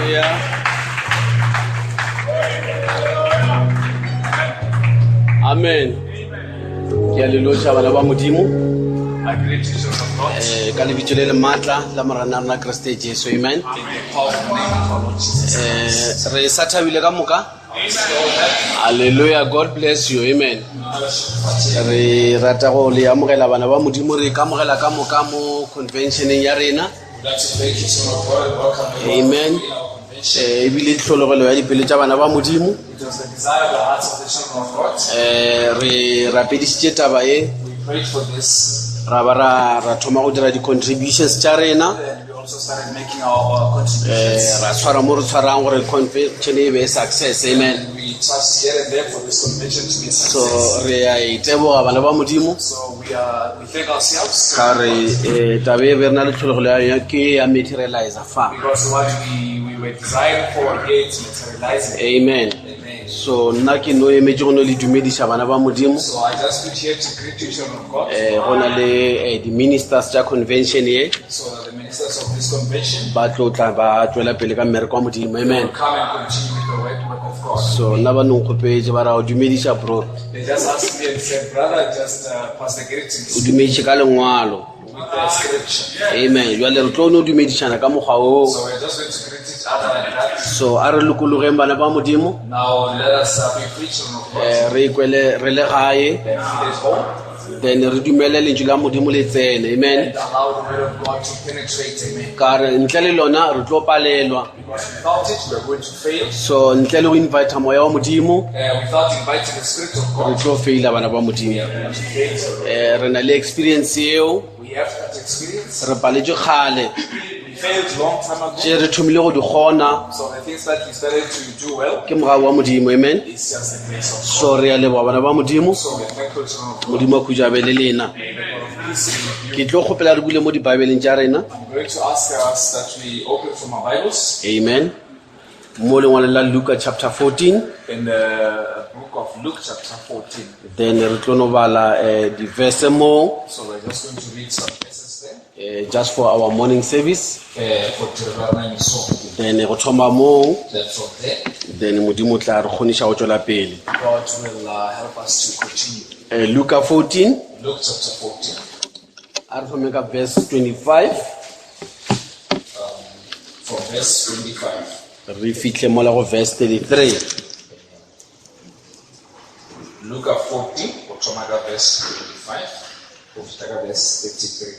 Hallelujah. Amen. Ke a le lotšha bana ba Modimo I greet you, children of God, eh, ka lebitso le le maatla la Morena rena Kriste Jesu. Amen. in the powerful name of our Lord Jesus Christ. Eh, re sa thabile ka moka. Hallelujah. God bless you. Amen. Re rata go le amogela bana ba Modimo re ka amogela ka moka mo conventioneng ya rena. We'd like to thank you, children of God, and welcome you all Amen. in our convention. Eh, ebile tlhologelo ya dipelo tša bana ba Modimo. It was the desire of the hearts of the children of God. Eh, re rapedišitše taba ye We prayed for this ra ba ra ra thoma go dira di-contributions tša rena and we also started making our, our eh, contributions. ra tshwara mo re tshwarang gore convention e be success amen And we touched here and there for this convention to be a so success. re a iteboga bana ba modimo So we are we thank ourselves ka re eh, taba e be re na le tlhologelo ya yona ke ya materializer fa because what we, we were desiring for here is materializing. amen Amen. so nna ke no emetse go no le dumediša bana ba modimo So I just stood here to greet you, children of God. eh, go na le eh, di-ministers tša convention ye So the ministers of this convention ba tlo tla ba tswela pele ka mmereko wa modimo amen will come and continue with the work, work of God. so nna ba nong kgopetse ba ra o dumediša bro They just asked me and said, Brother, just uh, pass the o greetings dumediše ka lengwalo with the scripture. amen jale re tlo no dumedišana ka mokgwa oo So we're just going to greet each other like that. so a re lokologeng bana ba modimo Now let us uh, be free, children of God, eh, re ikwele re le gae and feel at home then re dumele lentšu la modimo le tsene amen and allow the word of God to penetrate. Amen. ka re ntle le lona re tlo palelwa Because without it, we are going to fail. so ntle le go invita moya wa modimo Uh, without inviting the Spirit of re God, tlo faila bana ba we modimo are going to fail. children. Eh, re na le experience yeo We have that experience. re paletswe kgale We failed long time ago. tše re thomile go di kgona So the things that we started to do well ke mogau wa modimo amen is just the grace of God. so re a leboga bana ba modimo So we are thankful, children of God. modimo a khutša be le lena May the God of peace be with you. ke tlo kgopela re bule mo dibibeleng tša rena I'm going to ask us that we open from our Bibles amen mo lengwalong la luka chapter 14 in the book of Luke, chapter 14. then re tlo no bala eh, di-verse mo So we're just going to read some verses there eh, just for our morning service uh, for Tirana Miso. then go thoma moo Then from there, then modimo o tla re kgoniša go tšwela pele God will uh, help us to continue. Eh, luka 14 Luke chapter 14, a re thome ka verse 25 from verse 25. re fitlhe mola go verse 33 Luka 14, go thoma ka verse 25, go fihla ka verse 33.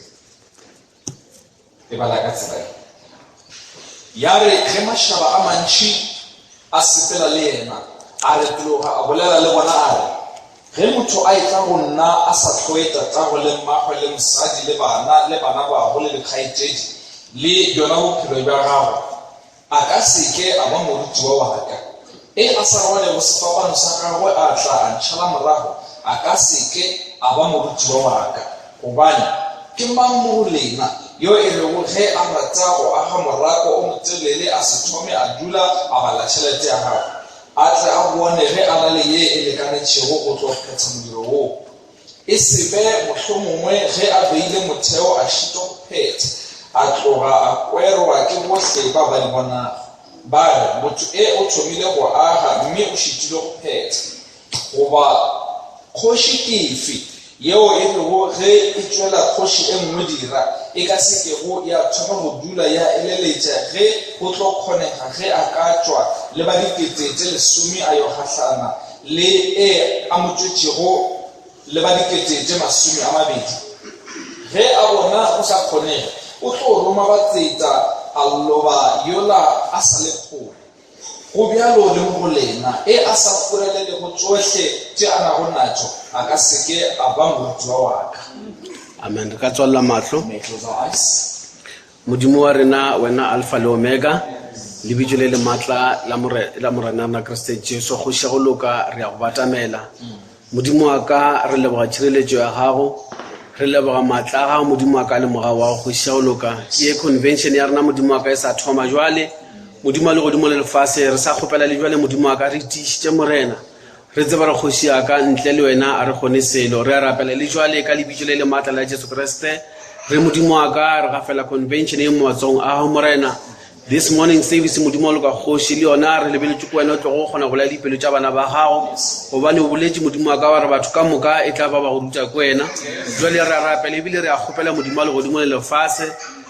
E bala ka tsela e. Ya re ge mašaba a mantši a sepela le yena, a retologa a bolela le bona a re, ge motho a etla go nna a sa hloe tatagwe le mmagwe le mosadi le bana le bana babo le dikgaetšedi le bjona bophelo bja gagwe, a ka se ke a ba morutiwa wa ka. E a sa rwalego sefapano sa gagwe a tla a ntšhala morago, a ka se ke a ba morutiwa wa ka. Gobane ke mang mo go lena yo e rego ge a rata go aga morako o motelele a se thome a dula a bala tšhelete ya gagwe, a tle a bone ge a na le ye e lekanetšego go tlo phetha modiro woo. E se be mohlomongwe ge a beile motheo a šitwa go phetha, a tloga a kwerwa ke bohle ba ba di bonago. Ba re, motho e o thomile go aga mme o šitilwe go phetha. Goba kgoši ke efe yeo e rego ge e tšwela kgoši e nngwe dira, e ka se kego ya thoma go dula ya eleletša ge go tlo kgonega ge a ka tšwa le ba dikete tše lesome a yo gahlana le e a mo tšwetšego le ba dikete tše masome a mabedi? Ge a bona go sa kgonege, o tlo roma batseta a loba yola a sa le kgole. Go bjalo le mo go lena, e a sa furalelego tšohle tše a nago natšo, a ka se ke a ba morutiwa wa ka. amen re ka tswalela mahlo May close our eyes. modimo wa rena wena alpha le omega lebitso le le maatla la More- la morena rena kriste jesu kgoši ya go loka re ya go batamela modimo wa ka re leboga tšhireletšo ya gago re leboga maatla a gago modimo wa ka le mogau wa go kgoši ya go loka ke ye convention ya rena modimo wa ka e sa thoma jwale modimo wa legodimo le lefase re sa kgopela le jwale modimo wa ka re tiišitše morena re tseba re kgoši ya ka ntle le wena a re kgone selo re a rapela le jwale ka lebitso le le maatla la jesu kriste re modimo wa ka re gafela convention e mo matsogong a gago morena. This morning service Modimo wa loka kgoši le yona re lebeletše ko wena o tlogo kgona go bolaya dipelo tša bana ba gago gobane o boletše Modimo wa ka wa re batho ka moka e tla ba ba go ruta ko wena. Jwale re a rapela ebile re a kgopela Modimo wa legodimo le lefase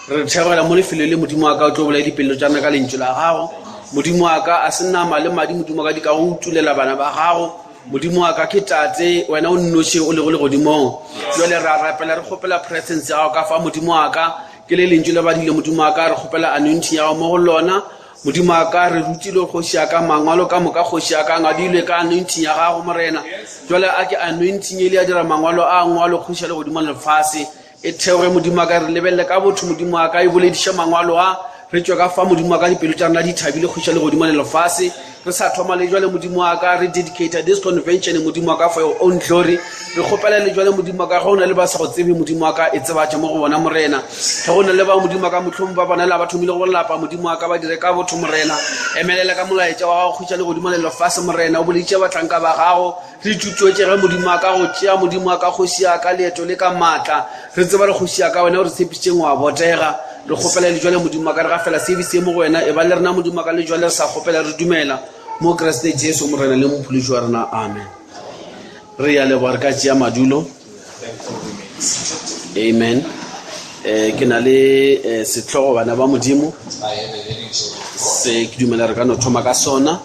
re thebogela mo lefelong le Modimo wa ka o tlo bolaya dipelo tša rena ka lentšu la gago. Modimo wa ka a se nama le madi Modimo wa ka di ka go utulela bana ba gago. Modimo wa ka ke Tate wena o nnoši o lego legodimong. Jwale re a rapela re kgopela presence ya gago ka fa Modimo wa ka Ke le lentšu le badile, Modimo wa ka, re kgopela anointing ya gago mo go lona. Modimo wa ka, re rutilwe, Kgoši ya ka, mangwalo ka moka, Kgoši ya ka, ngadilwe ka anointing ya gago, Morena. Jwale a ke anointing e le ya dira mangwalo a ngwalo, Kgoši ya legodimo le lefase. E theoge, Modimo wa ka, re lebelele ka botho, Modimo wa ka, e bolediše mangwalo a. Re tšwe ka fa, Modimo wa ka, dipelo tša rena di thabile, Kgoši ya legodimo le lefase. Re sa thoma le jwale, Modimo wa ka, re dedicate this convention, Modimo wa ka, for your own glory. Re kgopela le jwale, Modimo wa ka, ge o na le ba sa go tsebe, Modimo wa ka, e tsebatše mo go bona, Morena. Ge go na le ba, Modimo wa ka, mohlomong ba bonela ba thomile go lapa, Modimo wa ka, ba dire ka botho, Morena. Emelela ka molaetša wa gago, Kgoši ya legodimo le lefase, Morena. O boleditše bahlanka ba gago. Re tutuetšege, Modimo wa ka, go tšea, Modimo wa ka, Kgoši ya ka, leeto le ka maatla. Re tseba re Kgoši ya ka, Wena o re tshepišitšeng, wa botega. Re kgopela le jwale, Modimo wa ka, re gafela service ye mo go Wena. Eba le rena, Modimo wa ka, le jwale re sa kgopela, re dumela mo Kriste Jesu, Morena le Mophološi wa rena. Amen. Re ya leboga, re ka tšea madulo. Amen. Eh, ke na le eh, sehlogo bana ba Modimo se ke dumela re ka no thoma ka sona.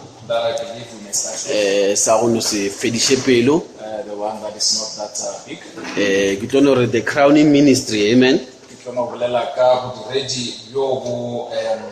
Eh, sa go no se fediše pelo. Eh, ke tlo no re the crowning ministry. Amen. Ke tlo no bolela ka bodiredi bjo bo um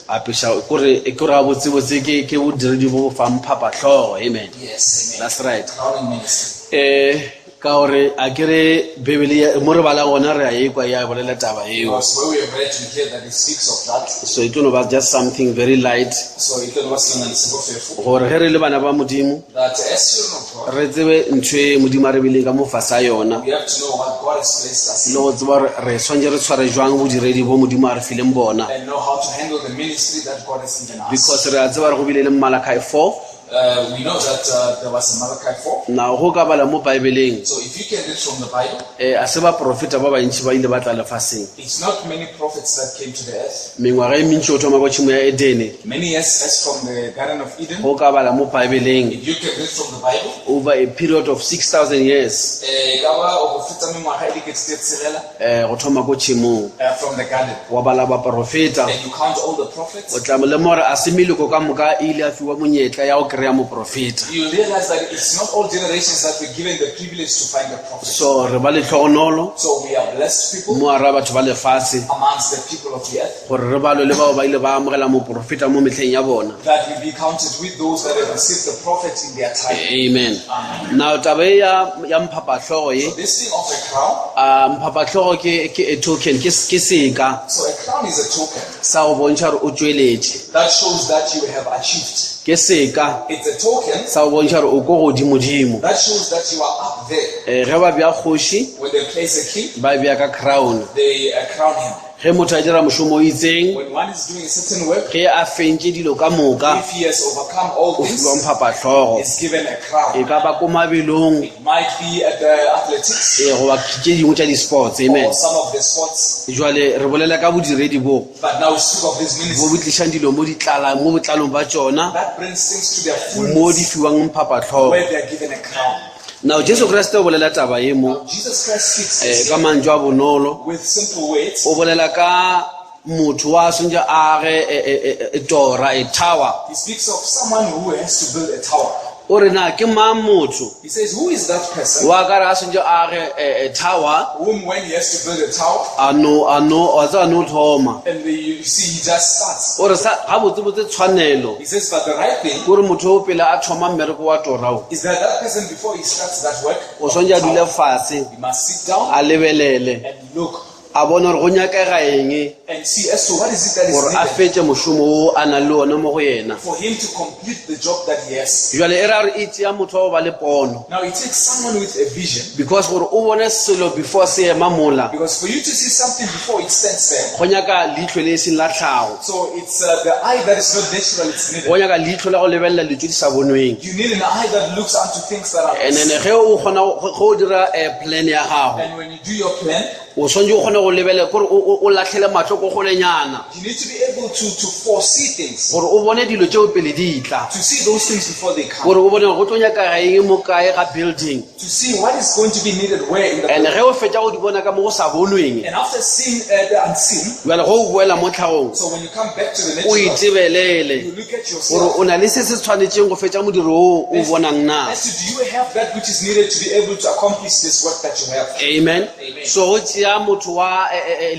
apeša kore ke ra botsebotse ke ke bodiredi bo bo fang phapahlogo. Amen. Yes, amen. That's right. Crowning ministry. Eh, ka gore a ke re Bibele mo re balang gona re a ekwa ya bolela taba eo. Because where we have read, we hear that it speaks of that. So it tlo no ba just something very light. So it tlo no ba selonyana se bofefo. Gore ge re le bana ba Modimo, That as children of God, re tsebe ntho e Modimo a re beileng ka mo fase a yona. we have to know what God has placed us in. Le go tseba gore re swanetše re tshware jwang bodiredi bo Modimo a re fileng bona. And know how to handle the ministry that God has given us. Because re a tseba gore go bile le Malachi 4. We know that there was a Malachi 4. Na go ka bala mo Bibeleng? So if you can read from the Bible, A se baprofeta ba bantši ba ile ba tla lefaseng. It's not many prophets that came to the earth. Mengwaga e mentši go thoma kwa tšhemo ya Edene. Many years as from the Garden of Eden. Go ka bala mo Bibeleng. If you can read from the Bible. Over a period of 6000 years. E ka ba go feta mengwaga e dikete tše tshelela. Go thoma ko tšhemong. From the garden. Wa bala baprofeta. And you count all the prophets. O tla lemoga gore a se meloko ka moka e ile ya fiwa monyetla ya go kry-a moprofeta. You realize that it's not all generations that were given the privilege to find a prophet. So re ba lehlogonolo So we are blessed people mo gara batho ba lefase amongst the people of the earth. gore re balwe le bao ba ile ba amogela moprofeta mo mehleng ya bona. That we be counted with those that have received the prophet in their time. Amen. Amen. Now taba e ya ya mphapahlogo ye. So this thing of a crown. A mphapahlogo ke ke a token, ke ke seka. So a crown is a token. Sa go bontšha gore o tšweletše. That shows that you have achieved. Ke seka. It's a token. Sa go bontšha gore o ko godimodimo. That shows that you are up there. Eh, ge ba bea kgoši, When they place a king, ba bea ka crown. They crown him. Ge motho a dira mošomo o itseng, When one is doing a certain work, ge a fentše dilo ka moka, if he has overcome all o things, fiwa mphapahlogo. is given a crown. E ka ba ko mabelong, It might be at the athletics, ee, goba tše dingwe tša di-sports. Amen. or some of the sports. Jwale re bolela ka bodiredi bo, But now we speak of this ministry. bo bo tlišang dilo mo di tlalang, mo botlalong ba tšona, That brings things to their fullness, mo di fiwang mphapahlogo. where they are given a crown. Now Jesu Kriste o bolela taba ye mo, Now, Jesus Christ speaks eh, this ka mantšu a bonolo. with simple words. O bolela ka motho wa swantše a age e, e, e, e tora, e tower. He speaks of someone who has to build a tower. O re na ke mang motho He says, who is that person wa ka re a swantše a age e, e tower, whom when he has to build a tower, a no, a no, wa tseba, a no thoma. and the, you see he just starts. O re sa gabotsebotse tshwanelo He says, but the right thing ke gore motho o pele a thoma mmereko wa tora o, is that that person before he starts that work, o swantše a dule fase, he must sit down a lebelele, and look a bone gore go nyakega eng and see as to what is it that is gore a needed fetše mošomo wo a nang le ona mo go yena. for him to complete the job that he has. Jwale e ra gore e tšea motho wa go ba le pono. Now it takes someone with a vision. Because gore o bone selo before se ema mola, Because for you to see something before it stands there, go nyaka leihlo le e seng la tlhago. So it's the eye that is not natural, it's needed. Go nyaka leihlo la go lebelela dilo tše di sa bonweng. You need an eye that looks unto things that are And then ge o kgona go, ge o dira, plan ya gago, And when you do your plan, O swanetše o kgone go lebelela kore o lahlele mahlo ko kgolenyana. You need to be able to foresee things. Gore o bone dilo tšeo pele di tla. To see those things before they come. Gore o bone gore go tlo nyakega eng mo kae ga building. To see what is going to be needed where in the And building. ge o fetša go di bona ka mo go sa bonweng. And after seeing the unseen. Bjale ge o boela mo tlhagong. So when you come back to the O natural. itebelele. You look at Gore yourself. o na le se se tshwanetšeng go fetša modiro wo o bonang na. As to do you have that which is needed to be able to accomplish this work that you have. Amen. Amen. So go tšea motho wa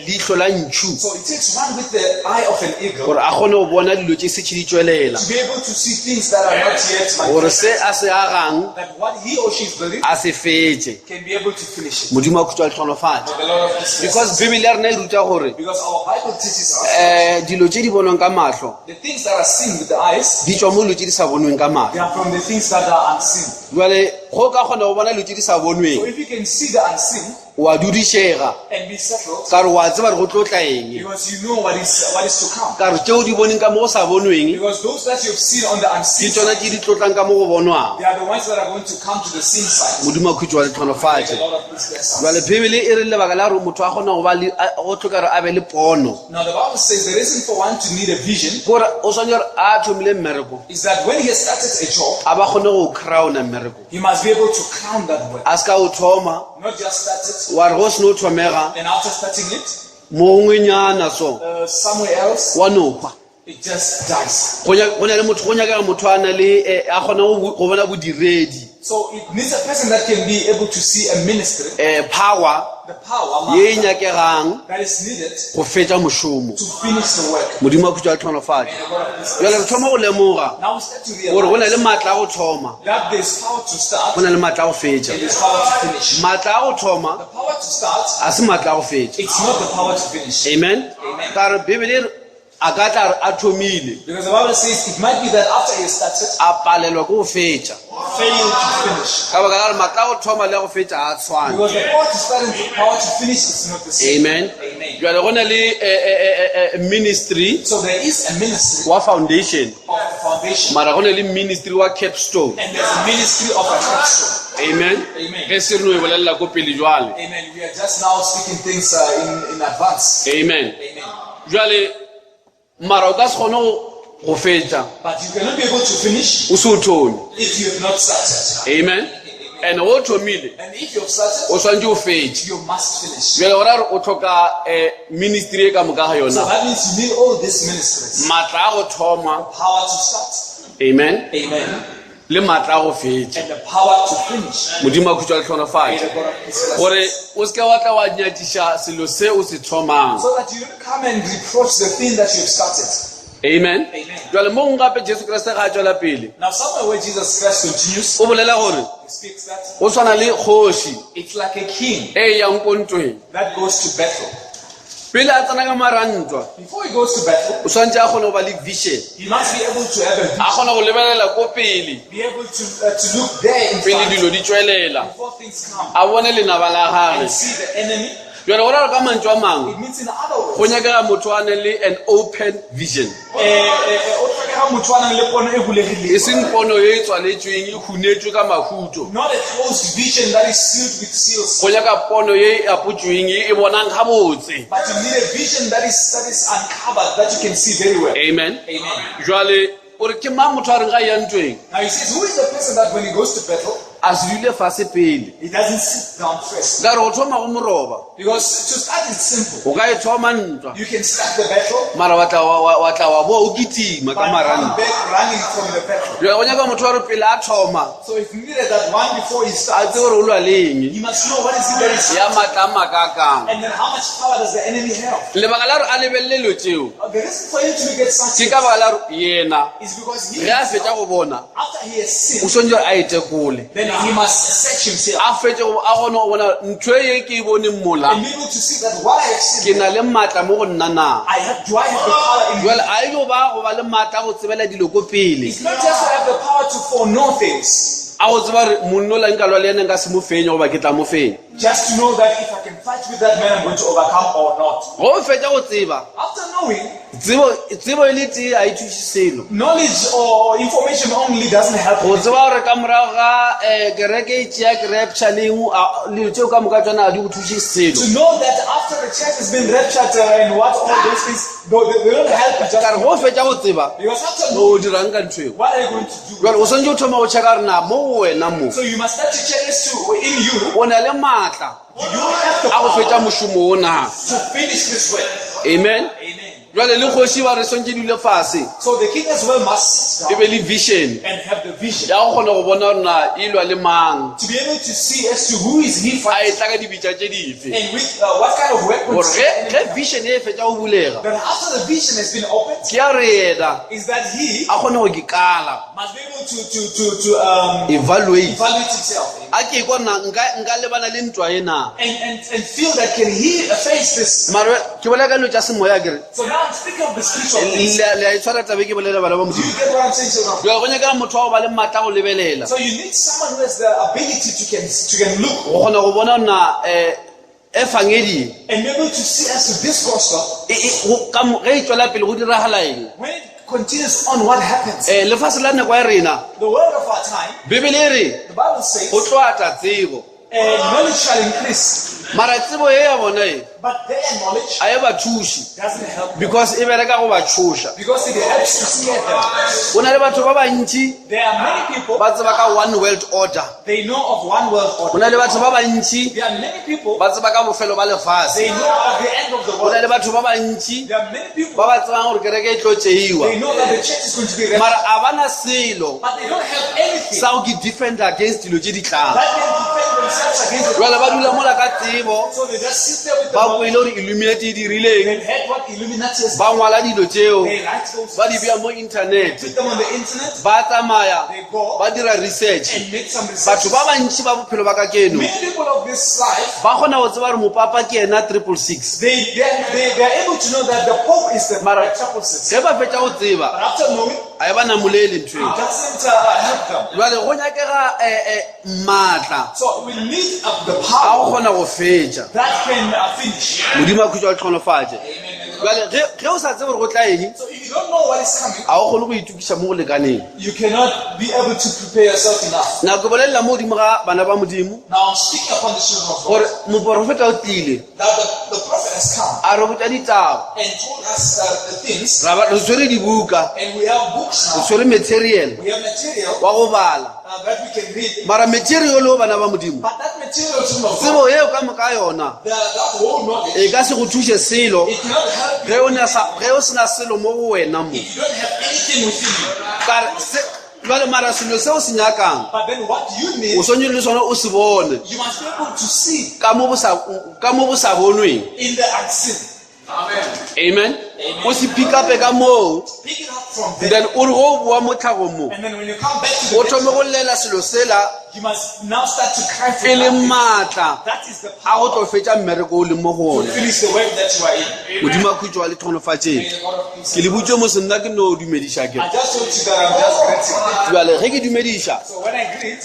leihlo la ntšhu. So it takes one with the eye of an eagle. Gore a kgone go bona dilo tše setše di tšwelela. To be able to see things that are not yet Gore manifested. se a se agang That what he or she is building a se fetše. can be able to finish it. Modimo a khutšo a le hlonofatše. May the Lord of peace bless Because us. Bibele ya rena e ruta gore Because our Bible teaches us dilo tše di bonwang ka mahlo the things that are seen with the eyes, di tšwa mo dilo tše di sa bonweng ka mahlo. they are from the things that are unseen. Jwale go ka kgona go bona dilo tše di sa bonweng So if you can see the unseen wa dudišega and be settled, ka re wa tseba re go tlo tla eng, because you know what is to come. ka re tšeo di boneng ka mo go sa bonweng Because those that you've seen on the ke unseen tšona side, tše di tlotlang ka mo go bonwang. they are the ones that are going to come to the seen side. Modimo a khutšo wa le May tlhonofatše. the Lord of peace bless us. Jwale Bibele e re lebaka la gore motho a kgona go ba le, go hloka gore a be le pono, Now the Bible says the reason for one to need a vision ke gore o swanetše gore a thomile mmereko is that when he has started a job, a ba kgone go crowna mmereko, he must be able to crown that work. a se ka o thoma Not just start it, wa re go seno thomega and after starting it, mongwenyana so somewhere else, wa no hwa. it just dies. Go go na le motho, go nyakega motho a na le, a kgona go bona bodiredi. So it needs a person that can be able to see a ministry, Power the power ye e nyakegang that is needed go fetša mošomo. to finish the work. Modimo a khutšo a tlhonofatše. May the God of peace Jwale bless re us. thoma go lemoga Now we start to gore go na le realize maatla a go thoma, that there's power to start go na le maatla a go fetša. and there's power to finish. Maatla a go thoma The power to start, a se maatla a go fetša. it's not the power to finish. Amen. Amen. Ka re Bibele e re a ka tla re a thomile Because the Bible says it might be that after he started, a palelwa ke go fetša. failed to finish. Ka baka la gore maatla a go thoma le a go fetša a tshwane. Because the power to start and the power to finish is not the same. Amen. Amen. Jwale go na le ministry So there is a ministry wa foundation, of the foundation, mara go na le ministry wa capstone. and there's a ministry of a capstone. Amen. Amen. Ge se re no e bolelela ko pele jwale. Amen. We are just now speaking things in advance. Amen. Amen. Jwale mara o ka se kgone go fetša But you cannot be able to finish o se o thome. if you have not started. Amen. And o thomile And if you have started, o swanetše o fetše. you must finish. Jwale go ra gore o hloka ministry e ka moka ga So yona. that means you need all these ministries. Maatla a go thoma. Power to start. Amen. Amen. Le maatla a go fetša. And the power to finish. Modimo a khutšo a le May hlonofatše. the God of peace bless Gore us. o se ke wa tla wa nyatšiša selo se o se thomang. So that you don't come and reproach the thing that you have started. Amen. Amen. Jwale mo gongwe gape Jesu Kriste ga a tšwela pele Now, somewhere where Jesus Christ continues, o bolela gore he speaks that go swana le kgoši it's like a king e yang ko ntweng. that goes to battle. Pele a tsena ka mara ntwa, Before he goes to battle, o swanetše a kgone go ba le vision, he must be able to have a a vision, kgone go lebelela ko pele be able to look there in pele front dilo di tšwelela, before things come a bone lenaba la and gagwe. see the enemy. Jwale go ra gore ka mantšu a mangwe It means in other go words, nyakega motho a nang le an open vision, o tlhokega motho a nang le pono e bulegileng. e seng pono ye e tswaletsweng e hunetswe ka mahuto. Not a closed vision that is sealed with seals, Go nyaka pono ye e apotšweng ye e bonang gabotse. but you need a vision that is uncovered, that you can see very well. Amen. Amen. Jwale o re ke mang motho a reng ga ya ntweng Now he says, who is the person that when he goes to battle, a se dule fase pele? he doesn't sit down first? Ka re go thoma go moroba, Because to start is simple. o ka e thoma ntwa, You can start the battle, mara wa tla wa tla wa boa o kitima but ka mara come ntwa. back running from the battle. Jwale go nyaka motho wa re pele a thoma So if needed that one before he a starts, tsebe gore o lwa le eng, he must know what is it that is ya maatla a makakang. and then how much power does the enemy have? Lebaka la gore a lebelele dilo tšeo The reason for him to look at such ke ka baka la gore yena is because he ge a fetša go bona after he has o sinned, swanetše gore a e tekole, then he must search himself a fetše a kgone go bona ntho e ke e boneng mola and be able to see that what I have ke seen, na le maatla mo go nna na. I have do I have the power in me? Jwale a yo ba go ba le maatla a go tsebela dilo ko pele, It's not just to have the power to foreknow things. A go tseba gore monnola nka lwa le ena nka se mo fenye goba ke tla mo fenya. Just to know that if I can fight with that man, I'm going to overcome or not. Go o fetša go tseba, After knowing, tsebo tsebo e le tee a e thuše selo. knowledge or information only doesn't help. Go tseba gore ka morago ga um kereke e tšea ke rapture le eng, a- dilo tšeo ka moka tsona ga di go thuše selo. To know that after the church has been raptured and what all those things, no, they don't help you. Ka Just re go o fetša go tseba, because after knowing, o dirang ka ntho eo? what are you going to do? Jwale o swanetše go thoma go checka gore na mo go wena mo So you must start to check as to in you, o na le maatla do you have the a go power fetša mošomo o na. to finish this work? Amen. Amen. Jwale le kgoši ba re swantše dule fase So the king as well must sit e down be le vision and have the vision ya go kgona go bona gore na e lwa le mang, to be able to see as to who is he a e fighting tla ka dibitša tše dife. and with what kind of Gore weapons. ge ge vision e fetša go bulega, Then after the vision has been opened, ke ya re yena is that he a kgone go ke kala must be able to evaluate evaluate himself a ke kwa nna nka nka lebana le ntwa e na. and feel that can he face this. Mara ke bolela ka dilo tša semoya ke re So now I'm speaking of the spiritual things. le le a e tshwara tabe ke bolela bana ba Do Modimo. you get what I'm saying, children? Jwale go nyakega motho wa go ba le maatla go lebelela So you need someone who has the ability to can look go kgona go bona na efangedi and be able to see as to this gospel e e go ka mo- ge e tswela pele go diragala eng. when it continues on what happens. Lefase la nako ya rena The world of our time, Bibele e re the Bible says, go tlo ata tsebo, knowledge shall increase, mara tsebo ye ya bona e but their knowledge a e ba thuše doesn't help them because e bereka go ba tšhoša. because it helps to scare them. Go na le batho ba bantši There are many people, ba tseba ka one world order, they know of one world go order. na le batho ba bantši There are many people, ba tseba ka bofelo ba lefase, they know of the end of the go na world. le batho ba bantši There are many people, ba ba tsebang gore kereke e tlo tšeiwa, they know that the church is going to be raptured, mara a bana selo but they don't have anything sa go ke defend against dilo tše di tlang. that can defend themselves against the Jwale ba dula mola ka tsebo, So they just sit there with the ba knowledge. kwele gore Illuminati e dirileng, They've heard what Illuminati has ba ngwala dilo tšeo, They write those ba di bea mo internet, put them on the internet ba tsamaya They go ba dira research. and make some research. Batho ba bantši ba bophelo ba ka keno Many people of this life, ba kgona go tseba gore mopapa ke yena 666. they are able to know that the Pope is the Mara- 666. Ge ba fetša go tseba But after knowing, a e ba namolele ntho eo. it doesn't help them. Jwale go nyakega maatla So we need the a power go kgona go fetša. that can finish. Modimo a khutšo a le tlhonofatše. Jwale ge o sa tsebe gore go tla eng, So if you don't know what is coming, a o kgone go itokiša mo go lekaneng. you cannot be able to prepare yourself enough. Nako bolelela mo godimo ga bana ba Modimo Now I'm speaking upon the children of God gore moporofeta o tlile that the prophet has come a re botša ditaba, and told us the things, ra ba re tshwere dibuka, and we have books re now. tshwere material We have material wa go bala, that we can read. mara material o bana ba Modimo, But that material, children of God, tsebo yeo ka moka yona that whole knowledge, e ka se go thuše selo it cannot help ge you o na sa ge o sena selo mo go wena mo. if you don't have anything within you. Ka re se jwale mara selo seo se nyakang But then what you need, o swanetše le sona o se bone you must be able to see ka mo bo sa ka mo bo sa bonweng. in the unseen. Amen. O se pick up-e ka moo, Pick it up from there. then o re go o boa mo tlhagong mo And then when you come back to o the thome nature, go llela selo sela you must now start to cry for e le that. maatla That is the a power go tlo fetša mmereko o leng mo go to ona. finish the work that you are in. Modimo a khutšo a le tlhonofatšeng. May the God of peace. Ke le botše mo se nna ke no dumediša ke I just told you that I'm just greeting. jwale ge ke dumediša So when I greet,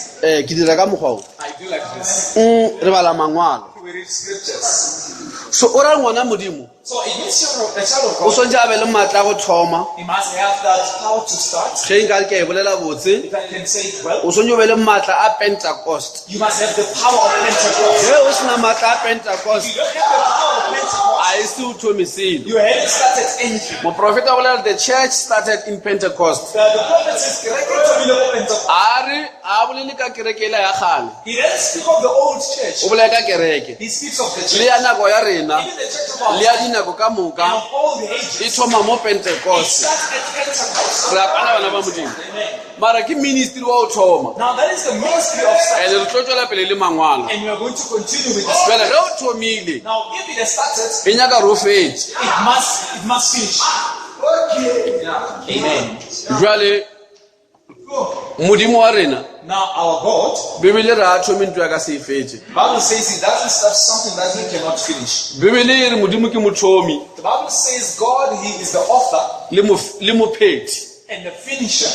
ke dira ka mokgwa o I do like this. Re bala mangwalo. We read scriptures. So o ra ngwana Modimo So it means children, a child of o God, swantše a be le maatla a go thoma. he must have that power to start. Ge nka ke a e bolela botse, If I can say it well, o swantše o be le maatla a Pentecost. you must have the power of Pentecost. Ge o sena maatla a Pentecost, If you don't have the power of Pentecost, a e se o thome selo. you haven't started anything. Moprofeta o bolela the church started in Pentecost. The prophet says, "Kereke e thomile ko Pentecost." A re a bolele ka kereke ela ya kgale, He doesn't speak of the old church. o bolela ka kereke He speaks of the le church. ya nako ya rena Even the church of our le ya dinako ka moka and of all the e ages. thoma mo It Pentecost. starts at Pentecost. Re a kwana bana ba Modimo. Amen. Mara ke ministry wa go thoma, Now that is the ministry of such, and re tlo tswela pele le mangwalo. and we are going to continue with this. Jwale ge o thomile Now, if it has started, e nyaka gore o fetše. it must finish. Amen. Jwale Modimo wa rena, Now our God, Bibele re a thome ntlo ya ka se e fetše. Bible says he doesn't start something that he cannot finish. Bibele e re Modimo ke mothomi The Bible says God, he is the author le mophethi. and the finisher.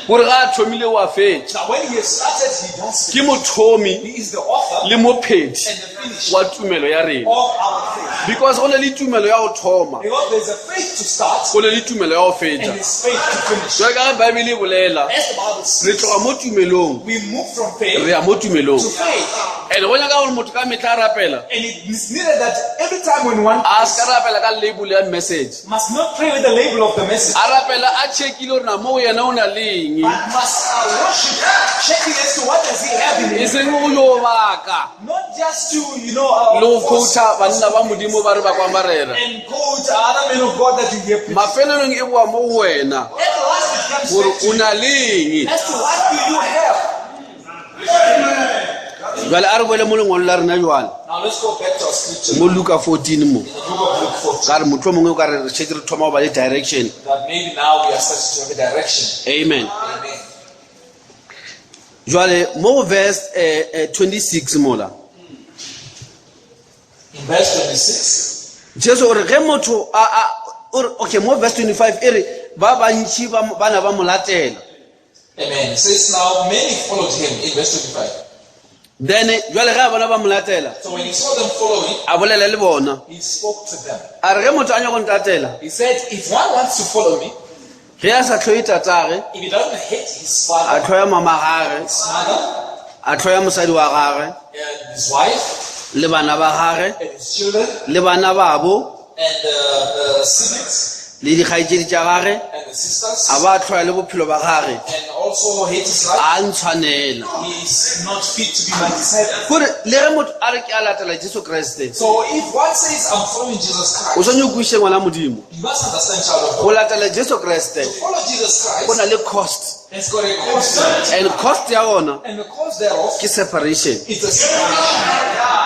Gore ga a thomile o a fetša. Now when he has started, he does Ke finish. mothomi He is the author le mophethi and the finisher wa tumelo ya rena. of our faith. Because go na le tumelo ya go thoma, Because there's a faith to start go na le tumelo ya go and fetša. there's faith to finish. Jwale ka ge Bible e bolela, As the Bible re says, tloga mo tumelong we move from faith re ya mo tumelong. to faith. And go nyaka gore motho ka mehla a rapela, And it is needed that every time when one a se ka rapela ka label ya message. must not pray with the label of the message, A rapela a checkile gore na mo go yena o na le eng. but must worship, checking as to what does he have in E him. seng go yo baka Not just to, you know, le go force quota banna ba modimo ba re ba kwa marera. and quote other men of God that you hear. preach. Mafelelong e boa mo go wena At last it comes gore back to o you na le eng. as to what do you have. Jwale a re boele mo lengwalo la rena jwale Now let's go back to our scripture mo Luka 14 mo. in the book of Luke 14. Ka re mohlomongwe o ka re re šetše re thoma go ba le direction. That maybe now we are starting to have a direction. Amen. Amen. Jwale mo go verse 26 mola. In verse 26, Jesu o re ge motho a a o re okay mo verse 25 e re ba bantši ba bana ba mo latela. Amen. It says now many followed him in verse 25. Then jwale ge a bona ba mo latela So when he saw them following, a bolela le bona. he spoke to them. A re ge motho a nyaka go ntatela He said, If one wants to follow me, ge a sa hloye tatage if he doesn't hate his a father, hloya mama gage his mother, a hloya mosadi wa gage and his wife, le bana ba gage and his children, le bana babo and the siblings, le dikgaetšedi tša gage and the sisters, a ba hloya le bophelo ba gage and also hate his life, a ntshwanela. he is not fit to be my disciple. Kore le ge motho a re ke a latela Jesu Kriste So if one says, I'm following Jesus o Christ, swanetše o kwešiše ngwana modimo. you must understand, child of Go God. latela Jesu Kriste To follow Jesus go na Christ, le cost it's got a cost to it. and cost ya gona And the cost thereof ke separation. is the separation.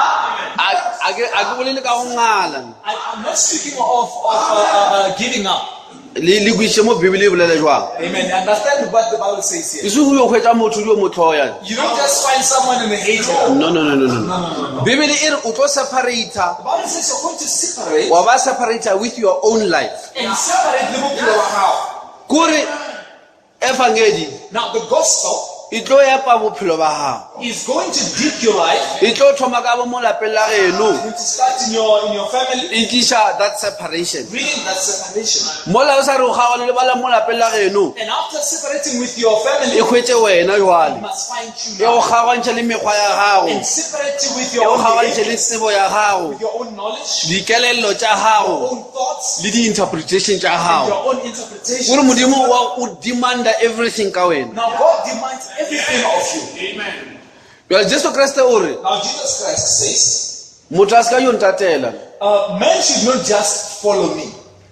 A ke bolele ka go ngala. I'm not speaking of giving up. Le le kwešiše mo Bibele e bolela jwang. Amen. Understand what the Bible says E here. seng o yo hwetša motho o yo mo hloya. You don't just find someone and hate them. No no no no no. Bibele e re o tlo separata The Bible says you're going to separate wa ba separata with your own life. and separate le bophelo ba gago. Kore evangedi Now the gospel e tlo epa bophelo ba gago. is going to dig your life. E tlo thoma ka bo mo lapeng la geno. It's going to start in your family, E tliša that separation. bringing that separation. Mola o sa re o kgaogane le ba la mo lapeng la geno. And after separating with your E family, hwetše wena it jwale. must find you E go now. kgaogantšhe le mekgwa ya gago. And separate you with E your go own kgaogantšhe le behavior, tsebo ya gago. with your own knowledge, Dikelello tša your gago own thoughts, le di-interpretation tša and gago. your own interpretation. Gore modimo wa o demanda everything ka wena. Now God demands everything of you. Jwale Jesu Kriste o re Now Jesus Christ says, motho a se ka yo ntatela. man should not just follow me.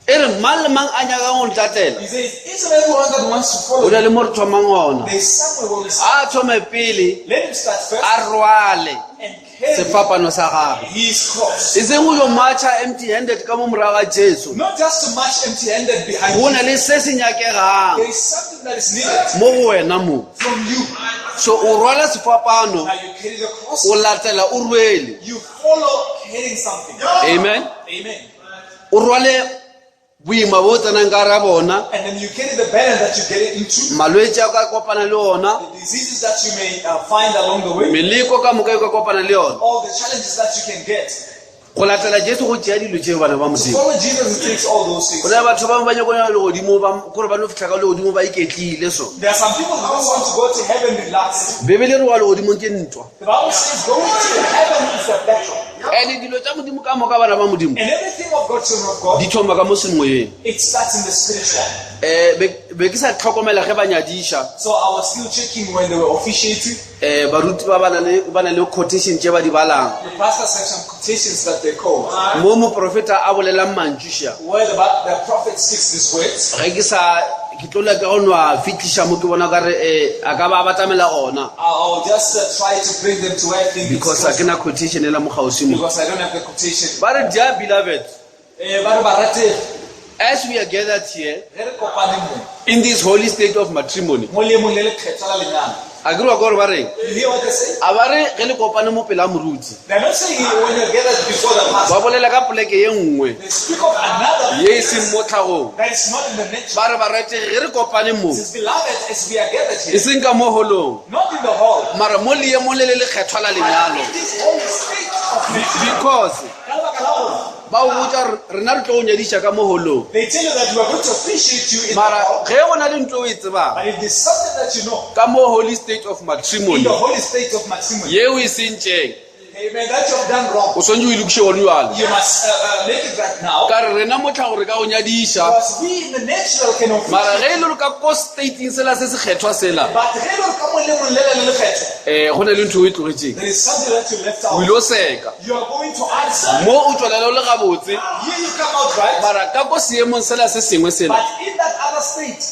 E re mang le mang a nyakang go ntatela He says, each and everyone that wants to o follow na me, le mo re thomang gona. there's somewhere where we start. A thome pele Let him start first a rwale and carry sefapano sa gagwe. his cross. E seng go yo marcha empty handed ka mo morago ga Jesu. Not just to march empty-handed behind Go na Jesus. le se se nyakegang There is something that is needed mo go wena mo. from you. So o rwala sefapano Now you carry the cross. o latela o rwele. You follow carrying something. Amen. Amen. O rwale boima bo o tsenang ka ra bona, And then you carry the burden that you get it into, malwetse a o ka kopana le ona, the diseases that you may find along the way, meleko ka moka e ka kopana le yona. all the challenges that you can get. Go latela Jesu go tšea dilo tšeo bana ba To Modimo. follow Jesus, it takes all those things. Go na le batho ba bangwe ba nyaka go ya legodimo ba gore ba no fihla ka legodimo ba iketlile so. There are some people who just want to go to heaven relaxed. Bibele e re wa legodimong ke ntwa. The Bible says going to heaven is a battle. And dilo tša Modimo ka moka bana ba Modimo And everything of God, children of God, di thoma ka mo semoyeng. it starts in the spiritual. Be ke sa tlhokomela ge ba nyadiša So I was still checking when they were officiating. baruti ba ba na le ba na le quotation tše ba di balang. The pastors have some quotations that they quote. Mo moprofeta a bolelang mantšu Where the prophet speaks these words. Ge ke sa ke tlo leka go nwa fihliša mo ke bona ka re a ka ba a batamela gona I'll just try to bring them to where I think it's because a ke na quotation e la mo kgauswi mo. because I don't have the quotation. Ba re dear beloved, Ba re ba rategi, as we are gathered here ge re kopane mo, in this holy state of matrimony, mo leemong le lekgethwa la lenyalo, A ke re wa kwa gore ba reng? You hear what they say? A ba re ge le kopane mo pela moruti. They're not saying when you're gathered before the Ba pastor. bolela ka poleke ye nngwe They speak of another ye e seng mo tlhagong. that is not in the nature. Ba re barategi ge re kopane mo, It says, beloved, as we are gathered e here, seng ka mo holong, not in the hall, mara mo leemong le le lekgethwa la but lenyalo. in this whole state of nature. Because Ka lebaka la gore, ba o botša gore rena re tlo go nyadiša ka mo holong. They tell you that we are going to officiate you in the Mara hall, ge go na le ntho o e tsebang but if there's something that you know ka mo holy state of in matrimony the holy state of matrimony, yeo e sentšeng, amen, that you have done wrong, o swantse o e lokiše gone jwale. you must make it right now. Ka re rena mo tlhago re ka go nyadiša, Because we in the natural can mara officiate. ge e le gore ka ko stateng sela se sekgethwa sela, But ge e le gore ka mo lemong le le le lekgetho, um go na le ntho o e tlogetseng, there is something that you left o out. ile o seka You are going to answer. mo o tswelela o le gabotse, Here you come out right, mara ka ko seemong sela se sengwe sela but in that other state,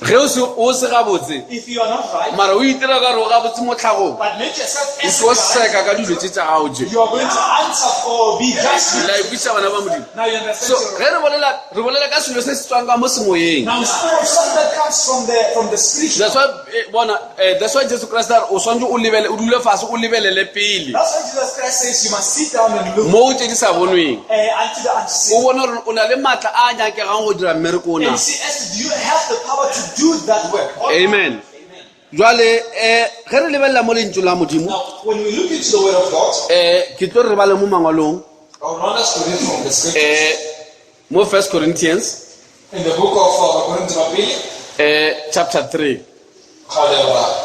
ge o se o se gabotse, if you are not right, mara o itira ka re o gabotse mo tlhagong, but make yourself o as tlo you are right, seka ka dilo tse tša gago tše. you are going to answer for be just. La e kwešiša bana ba Modimo. Now you understand. So your- ge re bolela, re bolela ka selo se se tswang ka mo semoyeng. Now speak of something that comes from the spiritual. That's why bona, that's why Jesu Christ a re o swantse o lebele, o dule fase o lebelele pele That's why Jesus Christ says you must sit down and look mo tse di sa bonweng, unto the o unseen. bone gore o na le maatla a a nyakegang go dira mmereko ona. And see, as do you have the power to do that work? Amen. Jwale ge re lebelela mo lentswe la Modimo, Now, when we look into the Word of God, ke tlo re bale mo mangwalong, I would want us to read from the scriptures mo 1 Corinthians in the book of Bakorinthe ba pele, chapter 3. kgaolo ya boraro.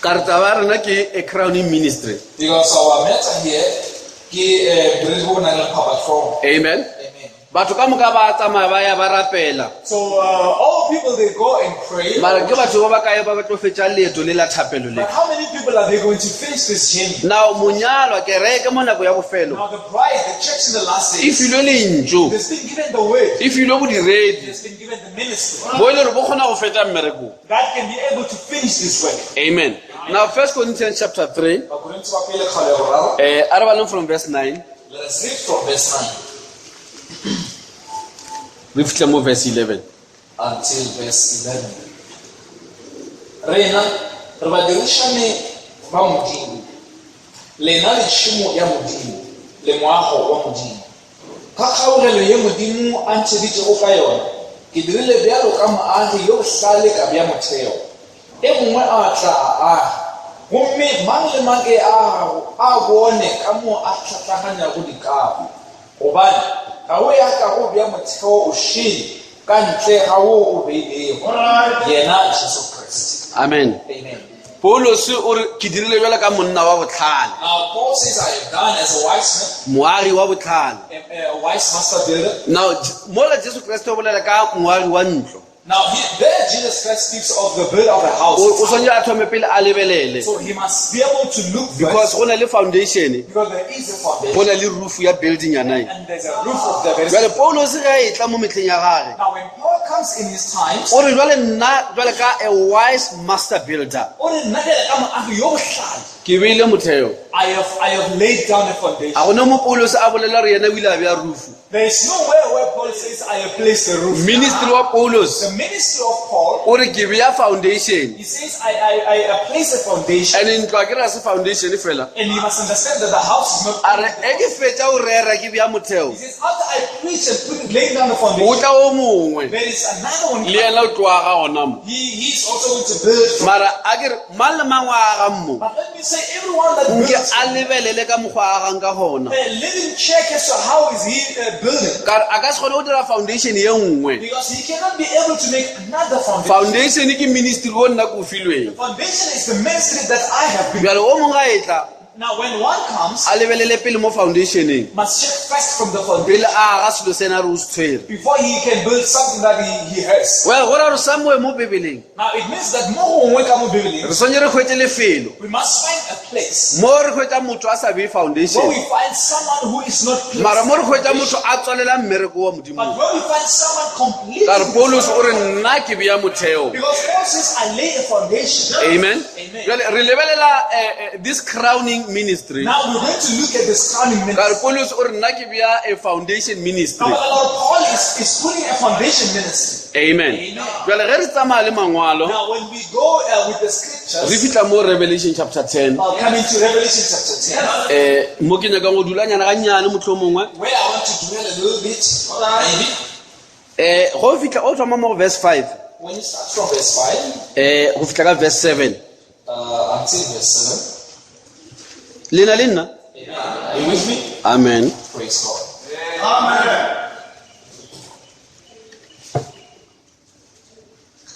Ka re taba ya rena ke a crowning ministry. Because our matter here ke bodiredi bo bo nang le phapatlhogo. Amen. Amen. Batho ka moka ba tsamaya ba ya ba rapela, So all people they go and pray. mara ke batho ba ba kae ba ba tlo fetša leeto le la thapelo le? But how many people are they going to finish this journey? Now monyalwa kereke mo nako ya bofelo Now the bride, the church in the last e days, filwe lentšu, has been given the word, e filwe bodiredi has been given the ministry bo e le gore bo kgona go fetša mmerekong. that can be able to finish this work. Amen. Now 1 Corinthians chapter 3, Bakorinthe ba pele kgaolo ya boraro. a re baleng from verse 9 Let us read from verse 9 re fitlhe mo verse 11. until verse 11. Rena re badirišane ba Modimo, lena le tšhemo ya Modimo, le moago wa Modimo. Ka kgaogelo ye Modimo a ntšheditšego ka yona, ke dirile bjalo ka moagi yo bohlale ka bea motheo. E mongwe a tla a aga, gomme mang le mang e agago a bone ka moo a hlahlaganyago dikago. Gobane ga o ya ka go bea motheo o šele ka ntle ga wo o beilego, yena Jesu Kriste. Amen. Amen. Paulus o re ke dirile jwalo ka monna wa botlhale, Now Paul says, I have done as a wise moagi wa botlhale. man, a wise master builder. Now mola Jesu Kriste o bolela ka moagi wa ntlo, Now there Jesus Christ speaks of the builder of a house. o swanetse a thome pele a lebelele, So he must be able to look because first, go na le foundation, because there is a foundation go na le roof ya building ya nine. and there's a roof of the very. Jwale Paulus ge a etla mo metlheng ya gage, Now when Paul comes in his times, o re jwale nna jwale ka a wise master builder, o re nna bjale ka moagi yo bohlale, ke beile motheo. I have laid down a A foundation. gona mo Paulus a bolela gore yena o ile a bea roof. There is nowhere where Paul says I have placed a roof. Ministry wa Paulus The ministry of Paul, o re ke bea foundation, he says I place a foundation. and ntlo a ke re ga se foundation fela. And you must understand that the house is not. A re e ke fetša go rera ke bea motheo, He says after I preach and put it, lay down the go foundation, tla o mongwe there is another one. le yena o tlo aga gona mo. He is also going to build. Mara a ke re mang le mang wa agang mo, But let me say, everyone that nke builds, a lebelele ka mokgwa a agang ka gona. let him check as to how is he building, Ka re a ka se kgone go dira foundation ye nngwe. because he cannot be able to make another foundation. Foundation ke ministry o nna ke o filweng. Foundation is the ministry that I have been. Bjale o mongwe a etla Now, when one comes, a lebelele pele mo foundationeng, must check first from the foundation pele a aga selo sena re o se tshwere. before he can build something that he has. Well, go ra gore somewhere mo Bebeleng Now, it means that mo gongwe ka mo Bibeleng, re swanetse re hwetše lefelo we must find a place mo re hwetša motho a sa bee foundation, where we find someone who is not placed. mara mo re hwetša motho a tswalela mmereko wa But Modimo. where we find someone completely. Ka re Paulus o re nna ke bea motheo. Because Paul says, I lay a foundation. Amen. Amen. Jwale re lebelela this crowning crowning ministry Now we're going to look at this crowning ka re ministry. Paulus o re nna ke bea a foundation ministry Now, Lord Paul is, is putting a foundation ministry. amen jale ge re tsamaya le mangwalo Now, when we go with the re scriptures, fitlha mo revelation chapter 10 I'll come into Revelation chapter 10, um mo ke nyakang go dulanyana gannyane motlho mongwe where I want to dwell a little bit. Maybe. um go fitlha o thoma mo go verse 5 When you start from verse 5 um go fitlha ka verse 7 until verse 7, le na le nna are you with me? amen Praise God.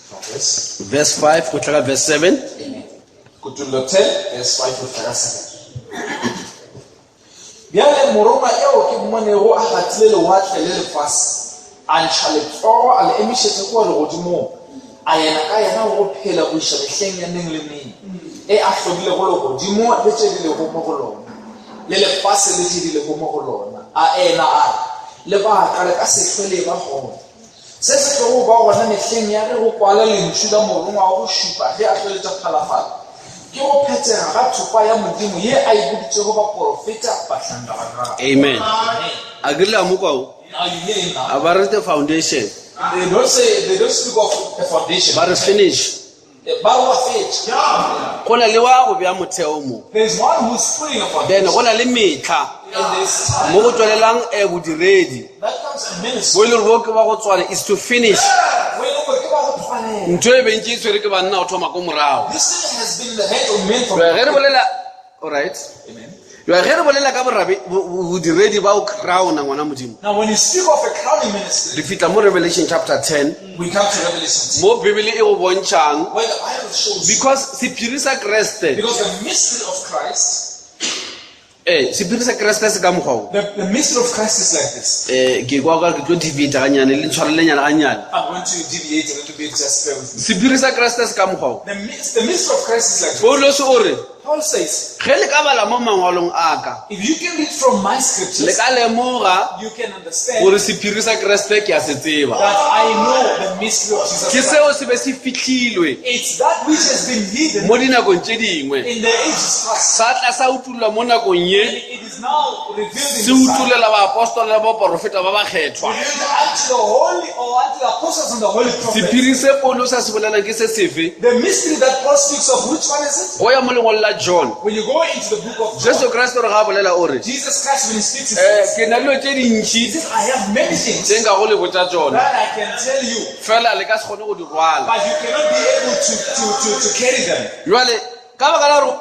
From verse verse 5 go tla ka verse 7 Kutullo 10, verse 5 go fihla ka 7. Bjale morongwa eo ke mmonego a gatile lewatle le lefase, a ntšha letsogo a le emišetša kua legodimong, a ena ka yena go phela go iša mehleng ya neng le neng, e a hlodilego legodimo le tše di lego mo go lona, le lefase le tše di lego mo go lona. A ena a re, lebaka le ka se hlwe le eba gona. Se se tlogo ba gona mehleng ya ge go kwala lentšu la morongwa wa go šupa ge a tlo letša phalafala, ke go phethega ga thopa ya Modimo ye a e boditšego baporofeta bahlanka ba gagwe. amen a ke le a mo kwao Now you hear him now. a ba re the foundation They don't say they don't speak of a foundation. ba re finish Ba wa fetša. go na le wa go bea motheo mo There's one who's putting a then foundation. go na le metlha And there's time. mo go tswelelang um bodiredi That comes a ministry. bo e le gore bo ke ba go tswale is to finish Where you go, ke ba go tshwanela. ntho e bentse e tshwere ke banna go thoma ko morago This thing has been in the head of men from Jwale ge re bolela alright Amen. jale ge re bolela ka borabe- bo- bo- bodiredi ba go crowna ngwana modimo Now when you speak of a crowning ministry, re fitlha mo revelation chapter 10 we come to Revelation 10. mo bibele e go bontšhang Where the Bible shows because sephiri sa kreste because the mystery of Christ, ee sephiri sa kreste se ka mokgwa o the mystery of Christ is like this. um ke kwa ka ke tlo deviata gannyane le ntshwarelenyana gannyane I'm going to deviate a little bit, just bear with me. sephiri sa kreste se ka mokgwa o The, the mystery of Christ is like this. paulos o re Paul says, ge le ka bala mo mangwalong a ka if you can read from my le scriptures, ka lemoga you can understand gore sephiri sa kreste ke a se tseba that I know the mystery of Jesus ke Christ. seo se be se fitlhilwe It's that which has been hidden mo dinakong tše dingwe in the ages past. sa tla sa utollwa mo nakong ye And it is now revealed in se this time. utolela baapostola le baporofeta ba bakgethwa Revealed unto the holy or unto the apostles and the holy prophets. sephiri se paulos a se bolelang ke se sefe The mystery that Paul speaks of, which one is it? go ya mo lengwalo la john When you go into the book of John, jesu kreste gore ga a bolela o re Jesus Christ, when he speaks, he um says, ke na dilo tše dintšhi he says, I have many tše things nka go le botša tsona that I can tell you, fela le ka se kgone go di rwala but you cannot be able to carry them. jale ka baka la gore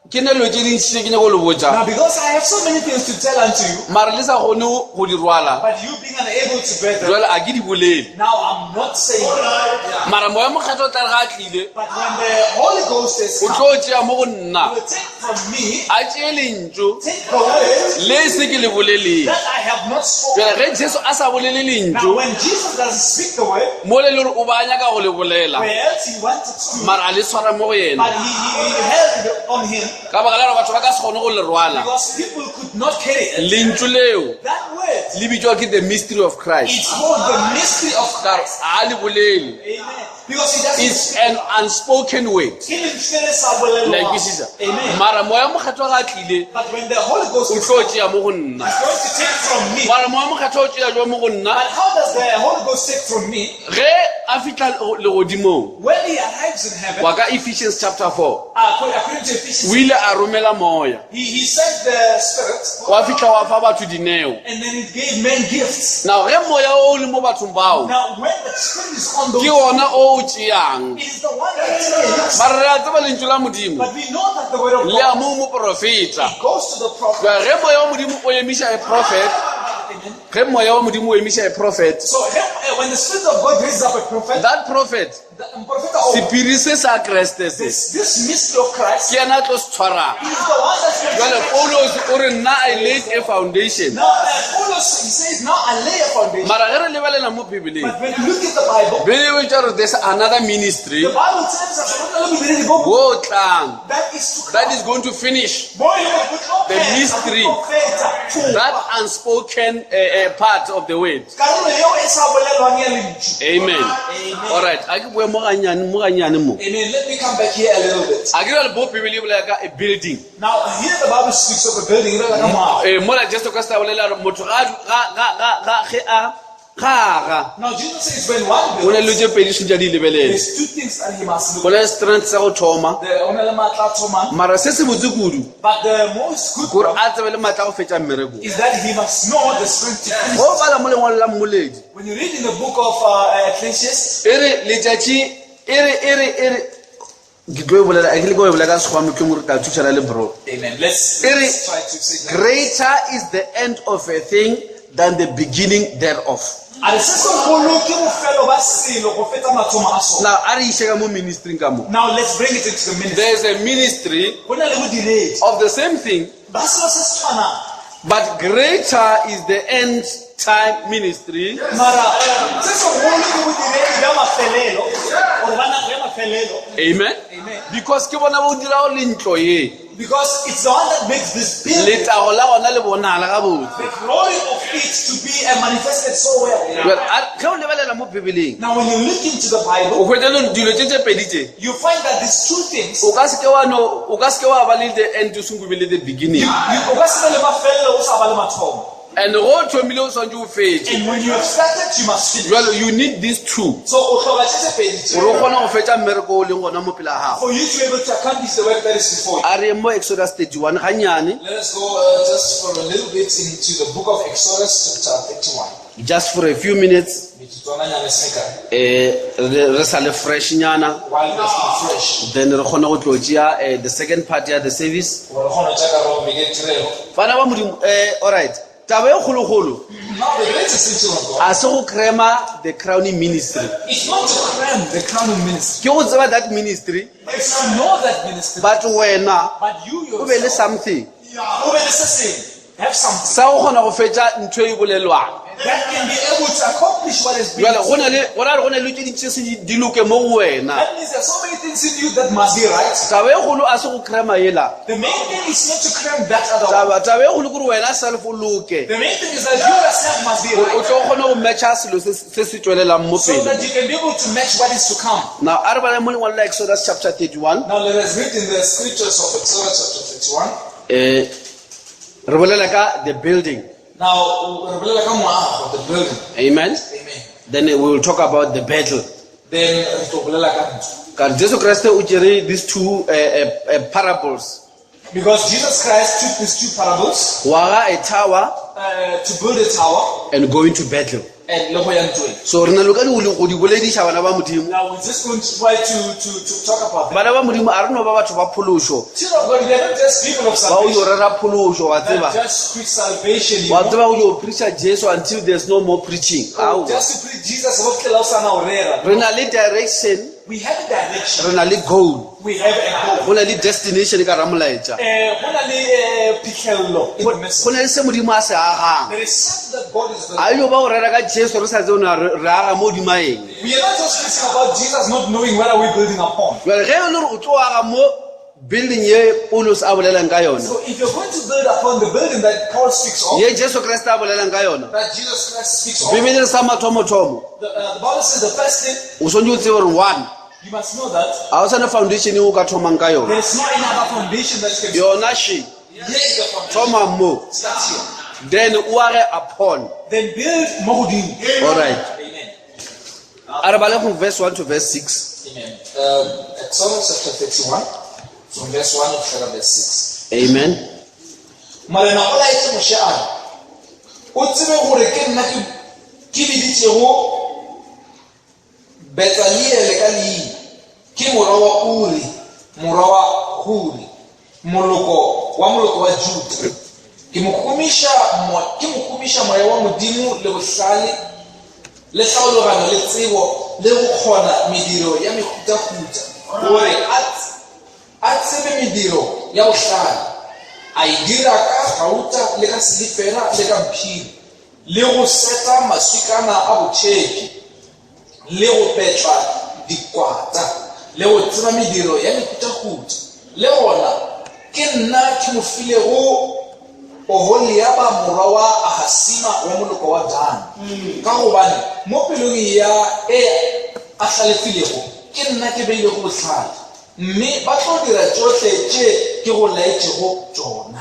ke na dilo tše dintšhi tše ke nyako le botša Now, because I have so many things to tell unto you, mare le sa kgone go di rwala but you being unable to bear them, jale a ke di bolele now I'm not saying. Yeah. mara moya mokgatho o tla re ga a tlile But when the Holy Ghost is o come, tlo tšea mo go nna he will take from me, a tšee lentšu take the word le se ke le boleleng that I have not spoken. jale ge jesu a sa bolele Now, lentšu when Jesus doesn't speak the word, mo le le gore o ba a nyaka go le bolela where else he wanted to, mara a le tshwara mo go yena but he held it on him ka baka la gore batho ba ka se kgone go le rwala because people could not carry it. lentšu leo That word le bitswa ke the mystery of christ is called the mystery of ka re Christ. a le bolele Amen. Because he doesn't it's an unspoken word Ke lentswe le sa la bolelwang. kwešiša Amen. mara moya mokgethwa ga a tlile But when the Holy Ghost o is tlo tšea mo go nna going to take from me, mara moya mokgethwa o tšea jwa mo go nna but how does the Holy Ghost take from me? ge a fitlha legodimong When he arrives in heaven, wa ka ephesians chapter 4 according to Ephesians, o ile a romela moya he sent the Spirit wa fitlha wa fa batho dineo and then it gave men gifts. now ge moya o o le mo bathong bao Now, when the Spirit is on those, ke ona o o tšeang it is the one that takes. mara re a tseba lentšu la modimo But we know that the word of le a God mo moporofeta goes to the prophet. Jwale ge moya wa modimo o emiša a prophet Amen. ge moya wa modimo o emiša a prophet So when the Spirit of God raises up a prophet, that prophet the prophet of sephiri se sa kreste se this, this mystery of Christ, ke yena a tlo se tshwarang he is the one that's going to jale paulos o re nna i laid a foundation Now, Paulus, he says, now I lay a foundation. mara ge re lebelela mo bibeleng But when you look at the Bible, bibele e tša gore there's another ministry the Bible tells us wo tlang that is to that come. is going to finish Boy, you will The mystery. that that unspoken unspoken part of the word. Karolo yeo e sa bolelwang ya lentšu. Amen. Amen. All right, a ke boe mo gannyane mo gannyane mo. Amen. Let me come back here a little bit. A ke re bo Bibele e bolela ka a building. Now, here the Bible speaks of a building. e bolela ka moago. Eh, mola Jesu Kriste a bolela gore motho ga ga ga ga ga ge a ga aga Now, Jesus says when one go na le builds, tse pedi tshwanetse a di lebelele. there's two things that he must Go look na le strength sa go thoma, The o na le maatla a thomang. mara se se botse kudu But the most good gore one a tsebe le maatla a go fetša mmereko. is that he must know the strength to finish. Go bala mo lengwalo la mmoledi When you read in the book of Ecclesiastes, e re letšatši e re e re e re ke tlo e bolela ke le ko e bolela ka sekgowa mohlomong re tla thušana le bro. Amen. Let's, E re let's try to say that. greater is the end of a thing than the beginning thereof. A re se segolo ke bofelo ba selo go feta mathomo a sona. Now a re iše ka mo ministry ka mo. Now let's bring it into the ministry. There is a ministry Go na le bodiredi of the same thing, ba selo se se tshwanang. but greater is the end time ministry Mara se segolo ke bodiredi bja mafelelo or ba nako ya mafelelo. Amen. Amen. Because ke bona bo dirago le ntlo ye. Because it's the one that makes this building, Letago la gona le bonala gabotse. the glory of it to be manifested so well. Well, ge o lebelela mo Bibeleng, Now when you look into the o Bible, hwetša le dilo tše tše pedi tše. you find that these two things, O ka se ke wa no, o ka se ke wa ba le the end o senko be le the beginning. you o ka se be le mafelelo o sa ba le mathomo. And go o thomile o swantse o fetše. And when you have started, you must finish. Jwale you need these two So o hloka tše tse pedi tše gore o kgone go fetša mmereko o leng gona mo pele ga gago. for you to be able to accomplish the work that is before you. A re mo Exodus 31 gannyane, Let us go just for a little bit into the book of Exodus chapter 31. just for a few minutes, Metsotswananyana e se mekae. re sa le fresh nyana. While we are still fresh. Then re kgone go tlo tšea the second part ya the service. Gore re kgone ho tšea karolo beke tirelo. Bana ba Modimo, all right. Taba e kgolokgolo Now the greatest teaching of God a se go crema the crowning ministry. is not to cram the crowning ministry. Ke go tseba that ministry, It's to know that ministry. but wena But you o be le yourself, something o be le se sengwe. Have something sa go kgona go fetša ntho e bolelwang. that can be able to accomplish what is being Jwale go na le go ra gore go na le tse dintsi tse se di loke mo go wena. That means there's so many things in you that must be right. Taba e kgolo a se go crema yela. The main thing is not to cram that other one. Taba taba e kgolo ke gore wena self o loke. The main thing is that you yourself must be Gore o right. tlo kgone go matcha selo se se se tswelelang mo So pele. that you can be able to match what is to come. Now a re bale mo lengwalo la Exodus chapter 31. Now let us read in the scriptures of Exodus chapter 31. Re bolela ka the building. Now, re bolela ka moago, the building. Amen. Amen. Then we will talk about the battle. Then re tlo bolela ka ntwa. Ka Jesu Kriste o tšere these two parables. Because Jesus Christ took these two parables Go aga a tower to build a tower and go into battle. and le go ya ntweng. So re na le ka di go di bolediša bana ba Modimo. Now we're just going to try to talk about that. Bana ba Modimo a re no ba batho ba phološo. Children of God, we are not just people of Ba o yo salvation. rera phološo wa That tseba. just preach salvation, you Wa know. tseba go yo preacha Jesu until there's no more preaching. Aowa. Just to preach Jesus, go fihlela o sa na o rera. Re na le direction, We have a direction. re na le goal. We have a goal. Go na le destination ka ramolaetša. Go na le phihlello in the message. Go na le se Modimo a se agang. There is something that God is building. A yo ba go rera ka Jesu re sa tsebe na re re aga mo hodima eng. We are not just preaching about Jesus not knowing where are we building upon. Jwale ge e le gore o tlo aga mo building ye Paulus a bolelang ka yona, So if you're going to build upon the building that Paul speaks of, ye Jesu Kriste a bolelang ka yona, that Jesus Christ speaks of, Bibele sa mathomothomo, the Bible says the first thing, o swanetše o tsebe gore one, you must know that ga o sana foundation e o ka thomang ka yona. there is no any other foundation that you can Yona she, Here is the foundation. thoma mo, Start here. then o age upon. Then build mo godimo. All right. Amen. A re bale from verse 1 to verse 6. Amen. Exodus chapter 31, from verse 1 to verse 6. Amen. Morena o laetše Moshe a re, o tsebe gore ke nna ke biditšego Betsaliele ka leina, ke morwa wa Uri, morwa wa Huri, moloko wa moloko wa Juda. Ke mo humiša moya wa Modimo le bohlale le tlhaologanyo le tsebo le go kgona mediro ya mehutahuta, gore a tsebe mediro ya bohlale, a e dira ka gauta le ka silifera le ka mphiri, le go seta maswikana a botšhephi, le go petla dikwata, le go tseba mediro ya mehutahuta. Le gona ke nna ke mo filego Oholiaba morwa wa Ahasima wa moloko wa Dan. Ka gobane mo pelong ya e a hlalefilego ke nna ke beilego bohlale, mme ba tlo dira tšohle tše ke go laetšego tšona.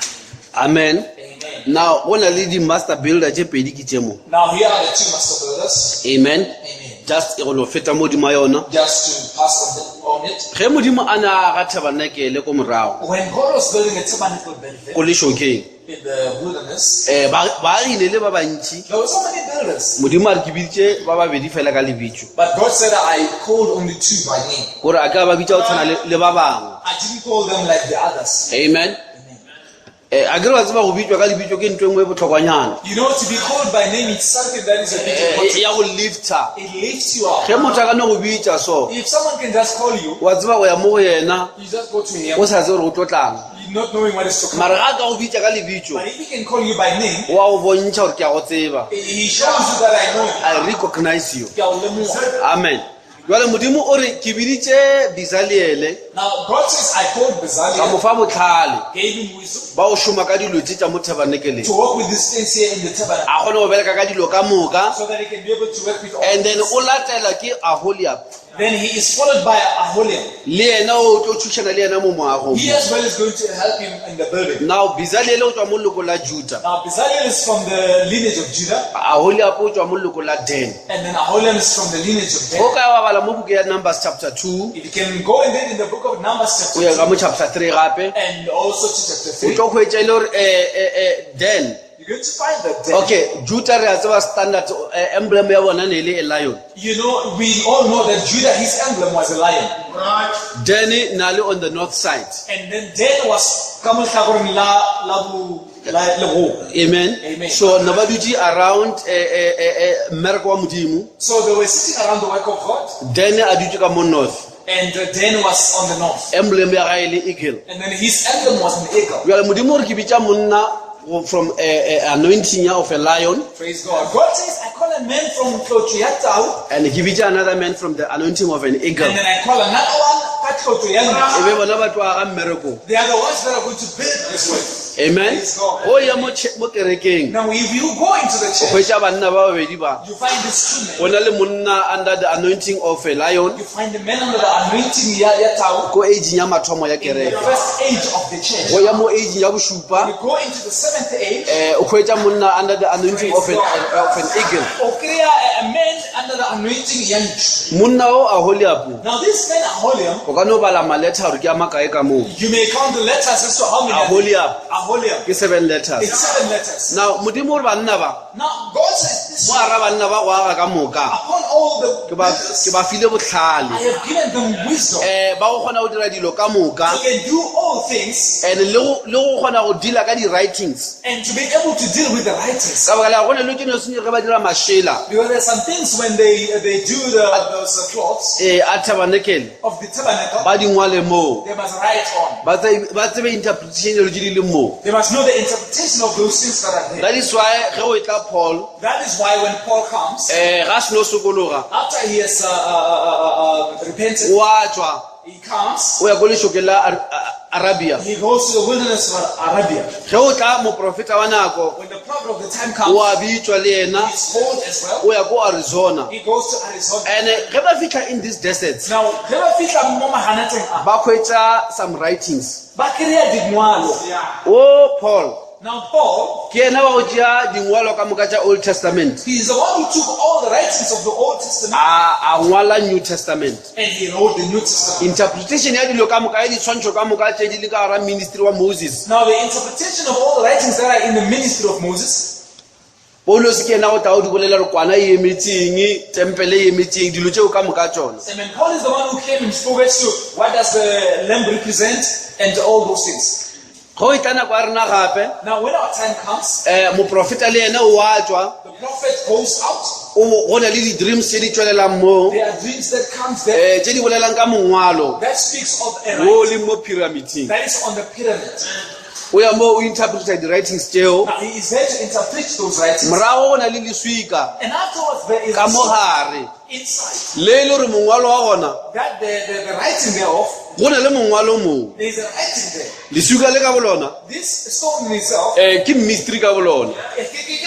Amen. Amen. Now go na le di-master builder tše pedi ke tše mo. Now here are the two master builders. Amen. Amen. Just e go no feta modimo wa yona. Just to pass on it. Ge modimo a ne a aga tabernacle ko morago When God was building a tabernacle back then ko lešokeng, in the wilderness, um baagile le ba bantši. there were so many builders. Modimo a re ke biditše ba babedi fela ka lebitso. But God said, I called only two by name. Gore a ka ba bitša go tshwana le ba bangwe. I didn't call them like the others. Amen. A ke re wa tseba go bitswa ka lebitso ke ntho e nngwe e botlhokwanyana. You know, to be called by name, it's something that is a bit important. Ya go lifta. It lifts you up. Ge motho a ka no go bitša so, If someone can just call you, wa tseba o ya mo go yena, you just go to him, o sa tsebe gore o tlo tlang. you not knowing what is to come. Mara ga a ka go bitša ka lebitso, But if he can call you by name, wa go bontšha gore ke a go tseba. he shows you that I know you. I recognize you. Ke a o lemoga. Amen. Jwale modimo o re ke biditše Bezaliele, Now, God says, I called ka Bezalel, mo fa botlhale, gave him wisdom ba o šoma ka dilo tše tša mo tabernakeleng. to work with these things here in the tabernacle, A kgone go bereka ka dilo ka moka. so that he can be able to work with all And then things. o latela ke Aholiab. Then he is followed by Aholiab. Le yena o tlo thušana le yena mo moagong. He as well is going to help him in the building. Now Bezaliele o tšwa mo leloko la Juda. Now, Bezalel is from the lineage of Judah, Aholiab o tšwa mo leloko la Dan. and then Aholiab is from the lineage of Dan. Go ka wa bala mo buke ya Numbers chapter 2, If you can go and read in the book of Numbers o ya chapter ka mo chapter 3 gape, 2 and also to chapter o 3, tlo hwetša e le gore Dan. you're going to find that Dan. Okay, Judah re a tseba standard emblem ya bona ne e le a lion. You know, we all know that Judah, his emblem was a lion. Dan na le on the north side. And then Dan was ka mo lehlakoreng la la bo la leboa. Amen. Amen. So ne ba dutše around mmereko wa modimo. So they were sitting around the work of God, Dan a dutše ka mo north. and Dan was on the north. Emblem ya gae le eagle. And then his emblem was an eagle. Jwale modimo o re ke bitša monna from anointing ya of a lion, Praise God. God says, I call a man from tlotlo ya tau, and ke bitša another man from the anointing of an eagle. and then I call another one ka tlotlo ya ntsu. E be bona ba tlo aga mmereko. They are the ones that are going to build this work. Amen. Praise God. O ya mo kerekeng, Now, if you go into the o church, hwetša banna ba babedi ba. you find these two men. Go na le monna under the anointing of a lion You find the man under the anointing ya, ya tau ko ageng ya mathomo ya in the kereke. first age of the church. Go ya mo ageng ya bošupa, You go into the seventh age, o hwetša monna under the anointing of an eagle. o kry-a a man under the anointing ya ntsu. Monna o Aholiab, Now, this man Aholiab, o ka no bala ma-letter gore ke a makae ka moo. you may count the letters as to how many. are there. Aholiab Aholiab. ke 7 letters. It's 7 letters. Now modimo o re banna ba, Now, God says this mo ara banna ba go aga ka moka, upon all the ke ba builders, ke ba file botlhale. I have given them wisdom. Ba go kgona go dira dilo ka moka, They can do all things and le go kgona go deala ka di-writings. and to be able to deal with the writings. Ka baka la go na le tše dingwe ge ba dira mašela, Because there are some things when they do those cloths a tabernacle, of the tabernacle, ba di ngwale moo. they must write on. Ba tsebe interpretation dilo tše di leng moo. They must know the interpretation of those things that are there. That is why ge o etla Paul, That is why when Paul comes, ga seno sokologa, after he has repented, o a tšwa, he comes, o ya ko lešokeng la Arabia. he goes to the wilderness of Arabia. Ge o tla moprofeta wa nako, When the prophet of the time o a comes, bitswa le yena, he's called as well. o ya ko Arizona. He goes to Arizona. And ge ba fihla in these deserts, Now, ge ba fihla mo mahanateng a, ba hwetša some writings. ba kry-a dingwalo. O Paul, Now, Paul, ke yena wa go tšea dingwalo ka moka tša Old Testament, he is the one who took all the writings of the Old Testament a ngwala New Testament. and he wrote the New Testament. Interpretation ya dilo ka moka, ya ditshwantšho ka moka tše di le ka gara ministry wa Moses. Now, the interpretation of all the writings that are in the ministry of Moses, Paulus ke yena go tla o di bolela gore kwana e emetseng, tempele e emetseng, dilo tšeo ka moka tšona. and then Paul is the one who came and spoke as to what does the lamb represent and all those things. Go e tla nako ya rena gape, Now, when our time comes, moprofeta le yena o a tšwa, the prophet goes out. go na le di-dreams tše di tšwelelang mo, There are dreams that comes there tše di bolelang ka mongwalo that speaks of a wo writing leng mo pyramiding. that is on the pyramid. O ya mo o interpreta di-writings tšeo. Now, he is there to interpret those writings. Morago go na le leswika And afterwards, there is ka mo gare inside le e le gore mongwalo wa gona that the writing thereof Go na le mongwalo moo. There is a writing there. Leswika le ka bolona This stone in itself, um ke mystery ka bolona. ke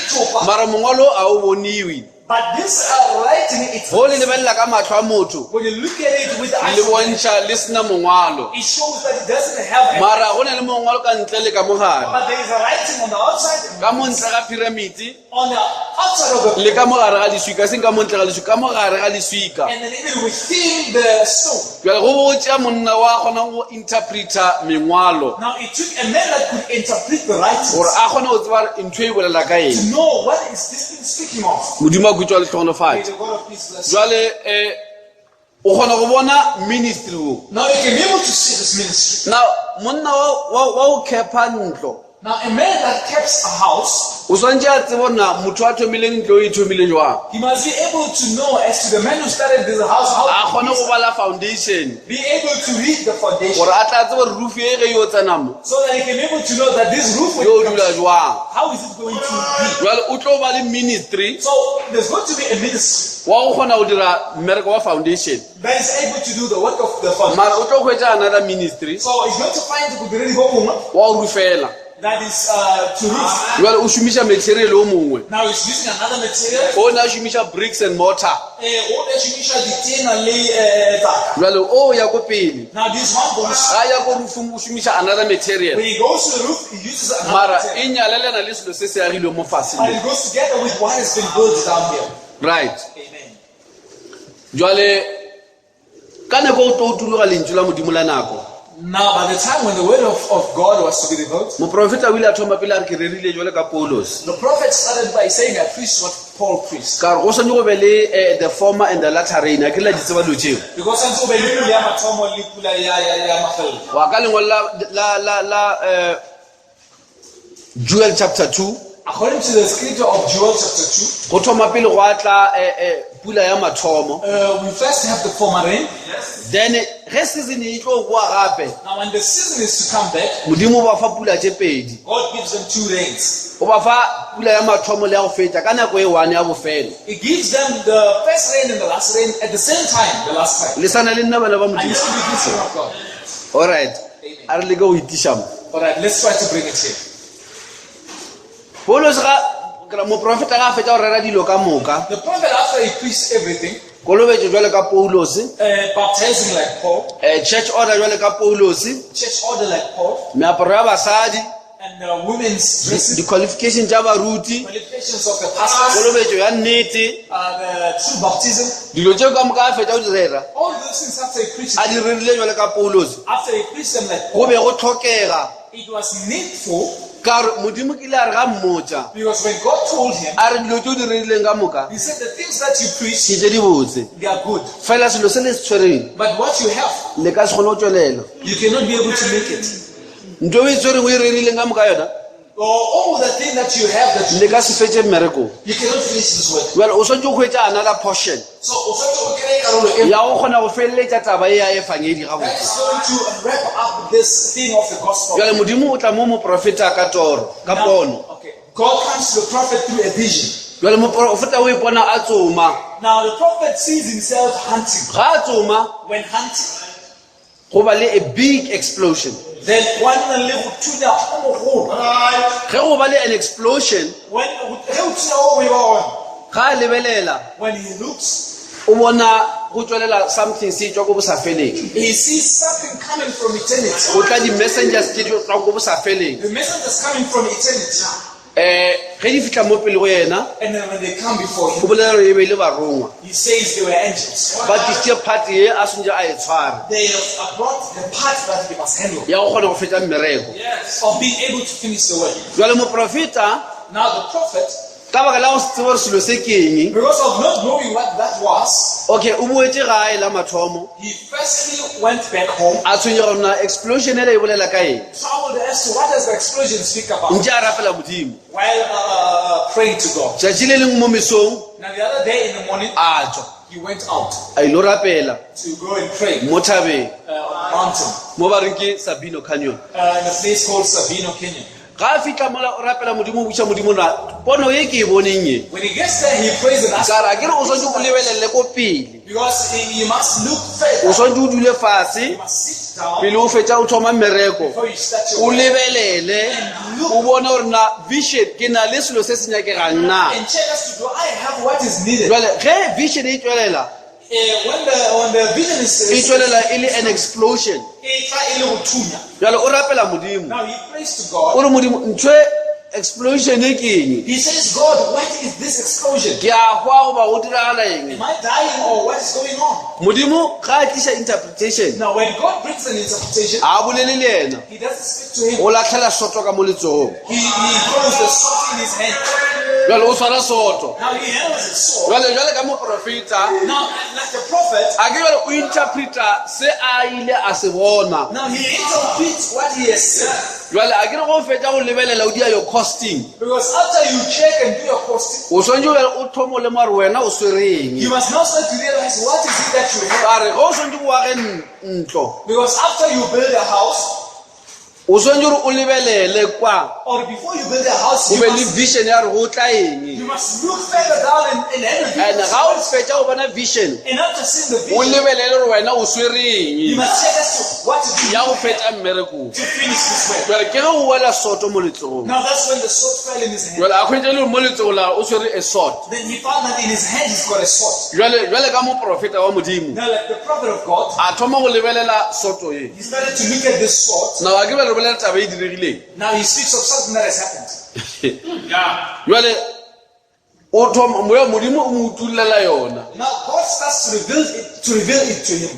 thopa. Mara mongwalo a o boniwe. But this writing, it's Go le lebelela ka mahlo a motho, when you look at it with the eyes, le bontšha le sena mongwalo. it shows that it doesn't have. A, Mara go na le mongwalo ka ntle le ka mogare. but there is a writing on the outside, Ka mo ntle ga pyramid on the outside of the, le ka mogare ga leswika, seng ka mo ntle ga leswika, ka mogare ga leswika. and then even within the stone. Jwale go botša monna wa kgonang go interpreta mengwalo Now it took a man that could interpret the writings gore a kgone go tseba gore ntho e bolela ka to eng. know what is this thing speaking of. Modimo a khutšwa May le the God of peace bless you. Jwale o kgona go bona ministry wo. Now you can be able to see this ministry. Now monna wa go kepa ntlo Now a man that keeps a house, o swantse a tsebe gore na motho a thomileng ntlo e thomile jwang. he must be able to know as to the man who started this house, how A kgone go bala foundation be able to read the foundation, gore a tla tsebe gore roof e ge yo tsena mo so that he can be able to know that this roof, when yo it dula comes, jwang. how is it going to be? Jwale o tlo ba le ministry So there's going to be a ministry wa go kgona go dira mmereko wa foundation. that is able to do the work of the foundation. Mara o tlo hwetša another ministry So he's going to find bodiredi bo bongwe wa go rufela. that is to roof. Jwale o šomiša material o mongwe. Now he's using another material. O ne a šomiša bricks and mortar. O ne a šomiša ditena le tlaka. Jwale o ya ko pele. Now this one goes. Ga ya ko roofong o šomiša another material. When he goes to the roof, he uses another Mara material. e nyalelana le selo se se agilweng mo fatshe But le. it goes together with what has been built down here. Right. Amen. Jwale ka nako o tlo utuloga lentšu la Modimo la nako. Now, by the time when the word of God was to be revealed, Moprofeta o ile a thoma pele a re ke rerile jwale ka Paulos. the prophet started by saying, I preached what Paul preached. Ka re go swanetše go be le the former and the latter rain. A ke le la di tseba dilo tšeo. Because until be le pula ya mathomo le pula ya mafelelo. Wa ka lengwalo la Joel chapter 2. According to the scripture of Joel chapter 2, Go thoma pele go a tla pula ya mathomo. we first have the former rain. Then ge season e tlo boa gape, Now, when the season is to come back, Modimo o ba fa pula tše pedi. God gives them two rains. O ba fa pula ya mathomo le ya go fetša ka nako e one ya bofelo. He gives them the first rain and the last rain at the same time, the last time. Le sana le nna bana ba And Modimo. you still be children of God. All right. A re leke go itiša mo. All right, let's try to bring it here. Paulos ga moprofeta ga a fetša go rera dilo ka moka. The prophet, after he preached everything, Kolobetšo jwale ka Paulos, baptizing like Paul, church order jwale ka Paulos, church order like Paul, meaparo ya basadi, and women's dressing, di-qualification tša baruti, qualifications of the pastors, kolobetšo ya nnete, the true baptism, dilo tšeo ka moka a fetša go di rera, all those things after he preached, a di rerile jwale ka Paulos. after he preached them like Go Paul, be go tlhokega it was needful ka gore Modimo ke ile a re ga mmotša, because when God told him, a re dilo tšeo di rerileng ka moka he said the things that you preach, ke tše di botse. they are good. Fela selo se le se tshwereng But what you have, le ka se kgone go tšwelela. you cannot be able to make it. Ntho e tshwereng o e rerileng ka moka yona Or all the thing that you have that le ka se fetše mmerekong. you cannot finish this work. Jwale o swanetše go hwetša another portion So o swanetše go kry-a karolo e ya go kgona go feleletša taba e ya efangedi that gabotse. is going to wrap up this thing of the gospel. Jwale Modimo o tla mo moprofeta ka toro, ka Now, pono. okay. God comes to the prophet through a vision. Jwale moprofeta o ipona a tsoma. Now the prophet sees himself hunting. Ga a tsoma When hunting, go ba le a big explosion. then one le go thunya o mogolo. Ge go ba le an explosion, When ge o thunya o e ba gona, ga a lebelela when he looks, o bona go tswelela something se tswa ko bo sa feleng. he sees something coming from eternity. Go tla di-messengers tse di tswang ko bo sa feleng. The messengers coming from eternity. Ge di fihla mo pele go yena, And then when they come before o him, bolela gore e be e le barongwa. he says they were angels. Ba tlisitše part ye a swanetše a e tshware They have brought the part that he must handle ya go kgona go fetša mmereko. of being able to finish the work. Jwale moprofeta Now the prophet, ka baka la go se tsebe gore selo se ke eng, because of not knowing what that was, okay, o boetše gae la mathomo, he firstly went back home, a tshwenyega gore na explosion ele e bolela ka eng. troubled as to what does the explosion speak about Ntše a rapela Modimo. while praying to God. Tšatši le lengwe mo mesong Now the other day in the morning, a tswa he went out a ilo rapela to go and pray mo thabeng on a mountain mo ba reng ke Sabino Canyon. in a place called Sabino Canyon. Ga a fihla mola o rapela Modimo, o botša Modimo na pono ye ke e boneng ye. When he gets there, he prays and asks Ka re a ke re o swanetše o lebelele ko pele, because you must look o further. swanetše o dule fatshe You must sit Sit down Pele o fetša o thoma mmereko, before you start your o work lebelele, o bone gore na vision ke na le selo se se nyakegang na. and check as to do I have what is needed. Jwale ge vision e tšwelela, When the vision is e tšwelela e le an explosion. e tla e le go thunya. Jwale o rapela Modimo. Now he prays to O God. re Modimo, ntho e explosion e ke eng? He says, God, what is this explosion? Ke a hwa goba go diragala eng? Am I dying or what is going on? Modimo ga a tliša interpretation, Now when God brings an interpretation, a bolele le yena. he doesn't speak to him. O latlhela soto ka mo letsogong. He throws the sword in his hand. Jwale o swara soto. Now he handles the sword. Jwale jwale ka moprofeta, Now, like the prophet, a ke jwale o interpreta se a ile a se bona. now he interprets what he has seen. Jwale a ke re go fetša go lebelela o dia your costing. Because after you check and do your costing, O swanetše bjale o thome o lemoga gore wena o swereng. you must now start to realize what is it that you have. Ka re ge o swanetše o age ntlo, Because after you build a house, o swanetše gore o lebelele kwa, or before you build a house, o you be le must, vision ya gore go tla eng. you must look further down and have a And vision. ga o fetša go bona vision, And after seeing the o vision, lebelele gore wena o you swereng must check as to what to do ya go fetša mmerekong. to finish this work. Jwale ke ge o wela soto mo letsogong. Now that's when the sword fell in his hand. Jwale a hwetša e le gore mo letsogong la o swere a sword. Then he found that in his hand he's got a sword. Jwale jwale ka moprofeta wa Modimo, Now, like the prophet of God, a thoma go lebelela soto ye. he started to look at this sword. Now a ke bjale re bolela taba e diregileng. Now he speaks of something that has happened. Jwale o thoma moya Modimo o mo utullela yona. Now God starts to reveal it to him.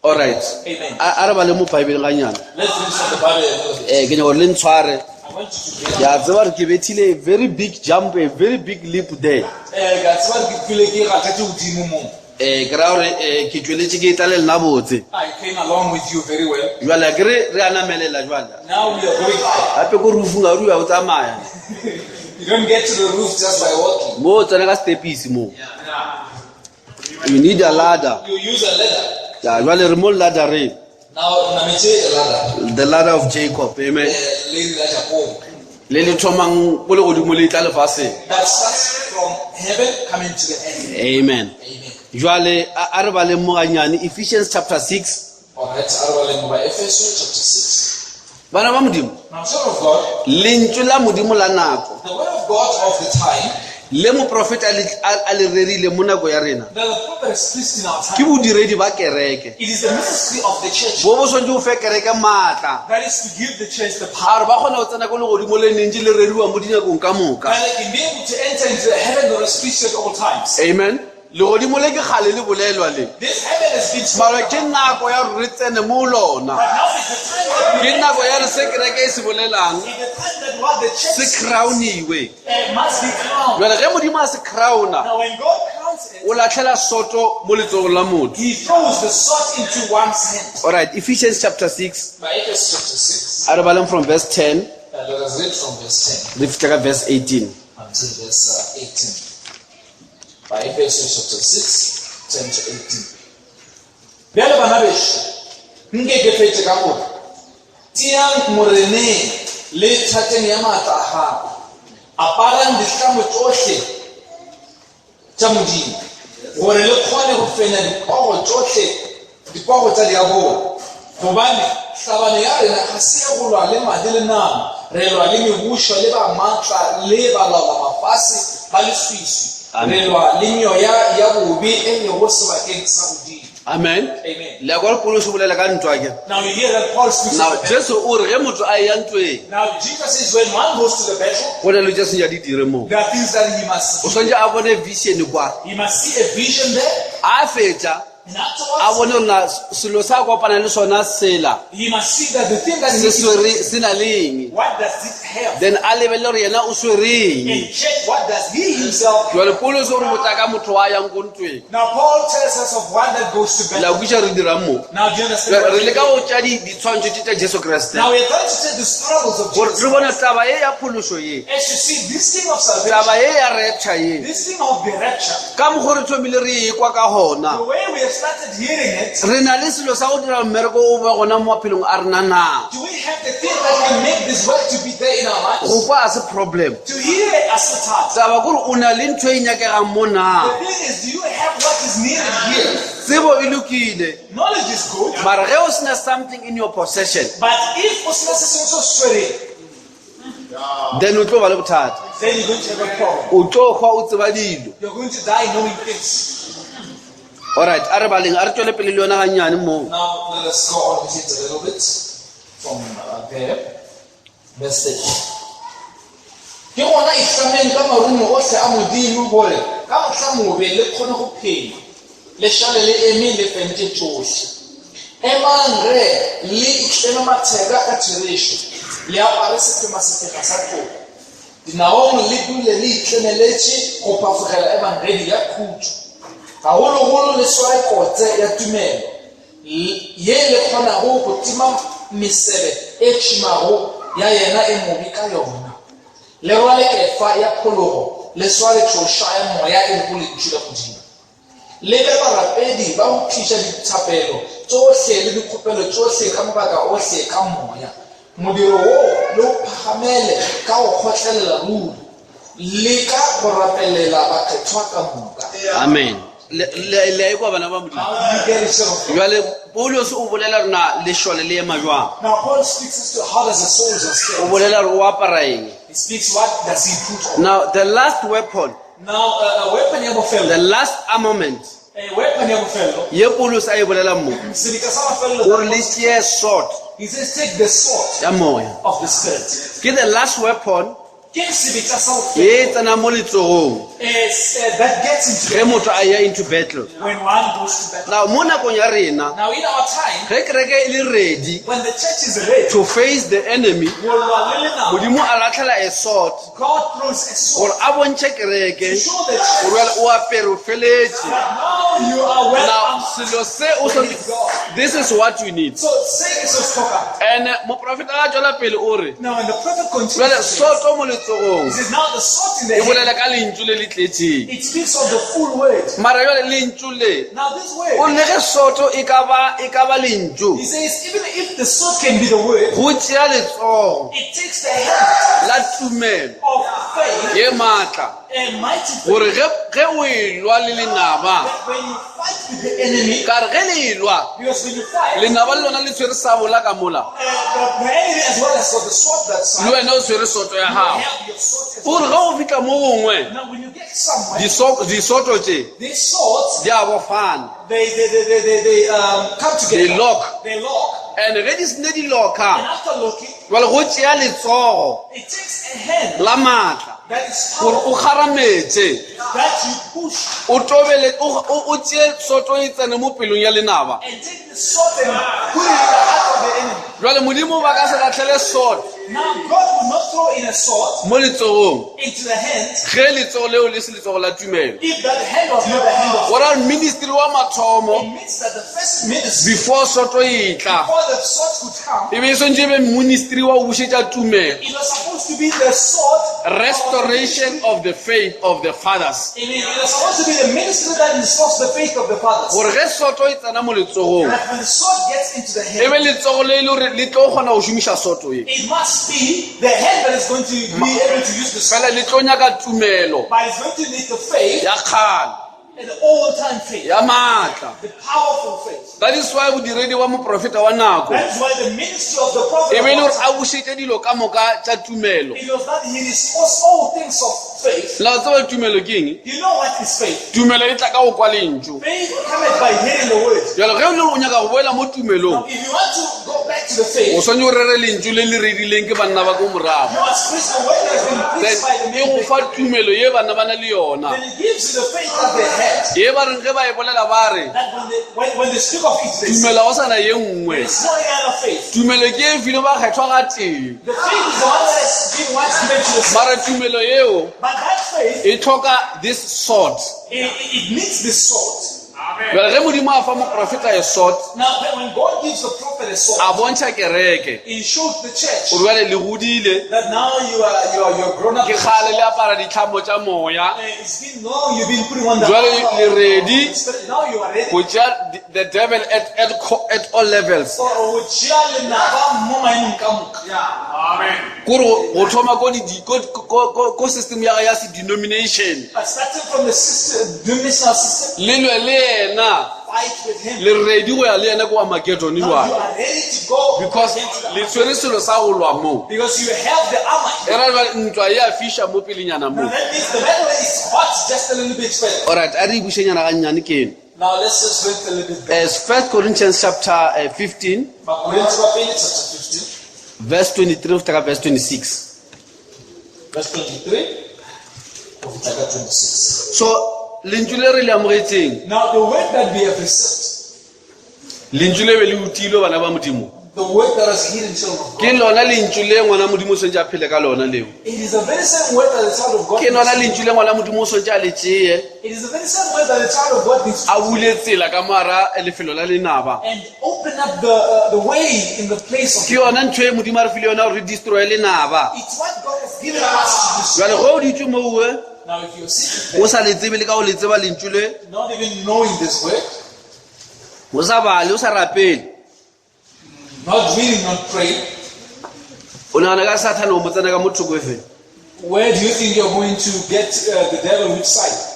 All right. Amen. A re bale mo Bible ganyana. Let's read from the Bible a little bit. Eh ke nyaka gore le ntshware. I want you to Ke a tseba gore ke bethile a very big jump, a very big leap there. Eh, ka tseba ke file ke gatetse godimo mo. Eh ke ra gore eh ke tšweletše ke tla le lena botse. I came along with you very well. Jwale ke re re a namelela jwale. Now we are going up. Gape ko roofong ga re o tsamaya. You don't get to the roof just by walking. Mo o tsena ka stepisi mo. You need a ladder. You use a ladder. Ya jwale re mo laddereng. Now nametse a ladder. The ladder of Jacob. Amen. Eh, le la Jacob. Le le thomang ko legodimo le tla lefatsheng. That starts from heaven coming to the earth. Amen. Amen. Jwale a re baleng mo ganyane Ephesians chapter 6. All right, a re baleng mo ba Efeso chapter 6. Bana ba Modimo, Now, son of God, lentswe la Modimo la nako the word of God of the time le moprofeta a le- a le rerile mo nako ya rena that the prophet has preached in our ke time, bodiredi ba kereke. it is the ministry of the church Bo bo swanetše go fe kereke maatla. that is to give the church the A power re ba kgona go tsena ko legodimo le nentši le reriwa mo dinakong ka moka. that they can be able to enter into the heaven that was preached at all times. Amen. Legodimo le ke kgale le bolelwa le. This heaven has been Mara spoken ke nako ya gore re tsene mo lona. but now is the time that we Ke nako ya re se kereke e se bolelang It's the time that what the church se crowniwe. must be crowned. Jwale ge Modimo a se crowna, Now, when God crowns it, o latlhela soto mo letsogong la motho. He throws the sword into one's hand. All right, Ephesians chapter 6, By Ephesians chapter 6, a re baleng from verse 10 let us read from verse 10 re fihla ka verse 18. until verse 18. By Ephesians chapter 6, 10 to 18. Bjale bana bešo, nke ke fetše ka gore tiang moreneng le thateng ya maatla a gagwe aparang ditlamo tšohle tša modimo gore le kgone go fenya dikogo tšohle dikogo tša diabolo gobane hlabano ya rena ga se ya go lwa le madi le nama re lwa le mebušo le ba maatla le balaola mafase ba leswiswi Amen. re lwa le meoya ya bobe e lego sebakeng sa godimo Amen. Amen. Le a kwa gore Paulus o bolela ka ntwa ke. Now you hear that Paul speaks Now of the battle. Jesu o re ge motho a eya ntweng, Now Jesus says when one goes to the battle, go na le tše senya di dire moo. there are things that he must O swanetše a bone vision kwa. he must see a vision there, A fetša, and a afterwards bone gore na selo sa kopana le sona sela he must see that the thing that he se is, swere se na le eng. what does it have? Then a lebelele gore yena o swereng. And check what does he himself. Jwale Paulus o re botsa ka motho wa yang ko ntweng. Now Paul tells us of one that goes to Le a battle. kweša re dirang mo. Now do you understand? Re What leka go tša ditshwantšho tše tša Jesu Kriste. Now we are trying to tell the struggles of Gore Jesus. re bone taba ye ya phološo ye, As you see, this thing of salvation, taba ye ya rapture ye, this thing of the rapture, ka mokgo re thomile re e kwa ka gona. the way we have started hearing it, Re na le selo sa go dira mmereko o be gona mo maphelong a rena na. do we have the thing that can make this work to be there in our Go lives? kwa a se problem. To hear us so hard. Taba kore o na le ntho e nyakegang mo na. The thing is, do you have what is needed here? Tsebo e lokile. Knowledge is good, Mara ge o sena something in your possession, but if o sena se sengwe se o se swereng, then o tlo ba le bothata. then you're going to have a problem. O tlo hwa o tseba dilo. You're going to die knowing things. Alright, a re baleng, a re tswele pele le yona gannyane moo. Now let us go on with it a little bit from there. Verse 30. Ke gona itlameng ka marumo ohle a Modimo gore ka mohla mobe le kgone go phema, le šale le eme le fentše tšohle. Emang ge le itleme matheka ka therešo, le apare sephema-sefega sa toka. Dinaong le dule le itlemeletše go phafogela ebangedi ya khutšo. Gagologolo le sware kotse ya tumelo, ye le kgonago go tima mesebe e tšhimago ya yena e mobe ka yona. Le rwale kefa ya phologo, le sware tšhoša ya moya e lego lentšu la Modimo. Le be barapedi ba go tliša dithapelo tšohle le dikgopelo tšohle ka mabaka ohle ka moya. Modiro woo le o phagamele ka go kgotlelela ruri, le ka go rapelela bakgethwa ka moka. Amen. Le le le a ikwa bana ba Modimo. Now you get it, son of God. Jwale Paulus o bolela rena lešole le ema jwang. Now Paul speaks as to how does a soldier O stand. bolela gore o apara eng. He speaks what does he put on. Now the last weapon, Now a weapon ya the bofelo, last armament a weapon ya bofelo, ye Paulus a e bolelang mo, sedika sa mafelelo, o re le tšee sword he says take the sword ya moya. of the spirit. Ke the last weapon Ke sebetša sa bofelo ye e tsenang mo letsogong is, that gets into ge motho a ya into battle. when one goes to battle. Now mo nakong ya rena, Now in our time, ge kereke e le ready when the church is ready, to face the enemy, go lwa le lenaba, Modimo a latlhela a sword God throws a sword gore a bontšhe kereke to show the church gore bjale o apere o feletše. that now you are well Now armed. selo se o swanetše- this is what you need. So say it so talk. And moprofeta a tšwela pele o re Now when the prophet continues, jale he says, soto mo letsogong he says, now the sword in the e hand, bolela ka lentšu le le tletšeng. it speaks of the full word. Mara jale lentšu le Now this o word, le ge soto e ka ba e ka ba lentšu he says, even if the sword can be the word, go tšea letsogo it takes the hand la tumelo of faith ye maatla and mighty faith gore ge ge o elwa le lenaba that when you fight with the enemy, ka re ge le elwa because when you fight, lenaba le lona le tshwere sabola ka mola the enemy as well as got the sword that le side, wena o tshwere soto ya you gago have your sword as o re well. ge o fitlha mo gongwe Now when you get somewhere, disoto tše these swords, di a bofana they come they together. lock They lock. and ge di sene di locka And after locking, jale go tšea letsogo it takes a hand la maatla that is gore o powerful, kgarametse that you push o tobele o tšee soto e tsene mo pelong ya lenaba and take the sword and put it in the heart of the enemy. jale modimo ba ka se latlhele sword Now God will not throw in a sword mo letsogong into the hand ge letsogo leo le se letsogo la tumelo if that hand was not the hand of go ra ministry wa mathomo It means that the first ministry, before soto e tla before the sword could come, e be e swantše e be ministry wa go bušetša tumelo it was supposed to be the sword. restoration of the faith of the fathers I mean, it was supposed to be the ministry that restores the faith of the fathers. gore ge soto e tsena mo letsogong That when the sword gets into the e hand, be letsogo le e le gore le tlo kgona go šomiša soto ye it must be the hand that is going to be able to use the sword. fela le tlo nyaka tumelo But it's going to need the faith, ya kgale and the old time faith, ya maatla the powerful faith. That is why bodiredi wa moprofeta wa nako That is why the ministry of the prophet e be e le of gore God, a bušetše dilo ka moka tša tumelo. it was that he restores all things of faith. La tseba tumelo ke eng? You know what is faith? Tumelo e tla ka go kwa lentšu. Faith cometh by hearing the word. Jalo ge o le o nyaka go boela mo tumelong, Now, if you want to go back to the o faith, swanetše o rere lentšu le le redileng ke banna ba ko morago. you must preach the word that has been Then preached by the e go men. fa tumelo ye banna ba na le yona. Then it gives you the faith that they had. Ye ba reng ge ba e bolela ba re That when they speak of it, they say, tumelo ga o sana ye nngwe. there's no any other faith. Tumelo ke e filwe bakgethwa ga tee. The faith is the one that has been once given to the saints. Mara tumelo yeo But that faith, e tlhoka this sword. it needs the sword. Jale ge Modimo a fa moprofeta a sword, Now, when God gives the prophet a sword, a bontšha kereke he shows the church gore bjale le godile, that now you are grown up. ke kgale le apara ditlhamo tša moya, It's been long you've been putting on the Jwale armor le of ready. the Spirit. Now you are ready. go tšea the devil at all levels. Or go tšea lenaba mo maemong ka moka. Kore go thoma ko di- ko system ya ya se-denomination Starting from the system, denominational system, le lwe le yena, fight with him. le ready go ya le yena ko Armageddon Now you jwale, are ready to go because against the le tshwere selo sa go lwa mo. Because you have the armor. E ra jwale ntwa e a fiša mo pelenyana Now mo. that means the battle is hot just a little bit further. Alright, a re e bušenyana gannyane ke eno. Now let's just wait a little bit. As 1 Corinthians chapter 15 Bakorinthe ba pele chapter 15 verse 23 go fihla ka verse 26. Verse 23 go fihla ka 26. So lentšu le re le amogetseng, Now the word that we have received, lentšu le be le utilwe bana ba Modimo, the word that is hidden, children of ke God, lona lentšu le ngwana Modimo o swantse a phele ka lona leo. it is the very same word that the child of God Ke lona needs. lentšu le ngwana Modimo o swantse a le tšee, It is the very same word that the child of God needs a bule tsela ka moara lefelo la lenaba. and open up the way in the place of Ke yona ntho e Modimo a re file yona gore re destroy lenaba. It's what God has given us to Jwale ge o dutse moo, do. Now if you're sitting o sa le tsebe le ka go le tseba lentšu le, there, not even knowing this word, o sa bale, o sa rapele, not reading, not praying, o nagana ka Sathane o mo tsena ka mo thoko e feng? where do you think you're going to get the devil? Which side?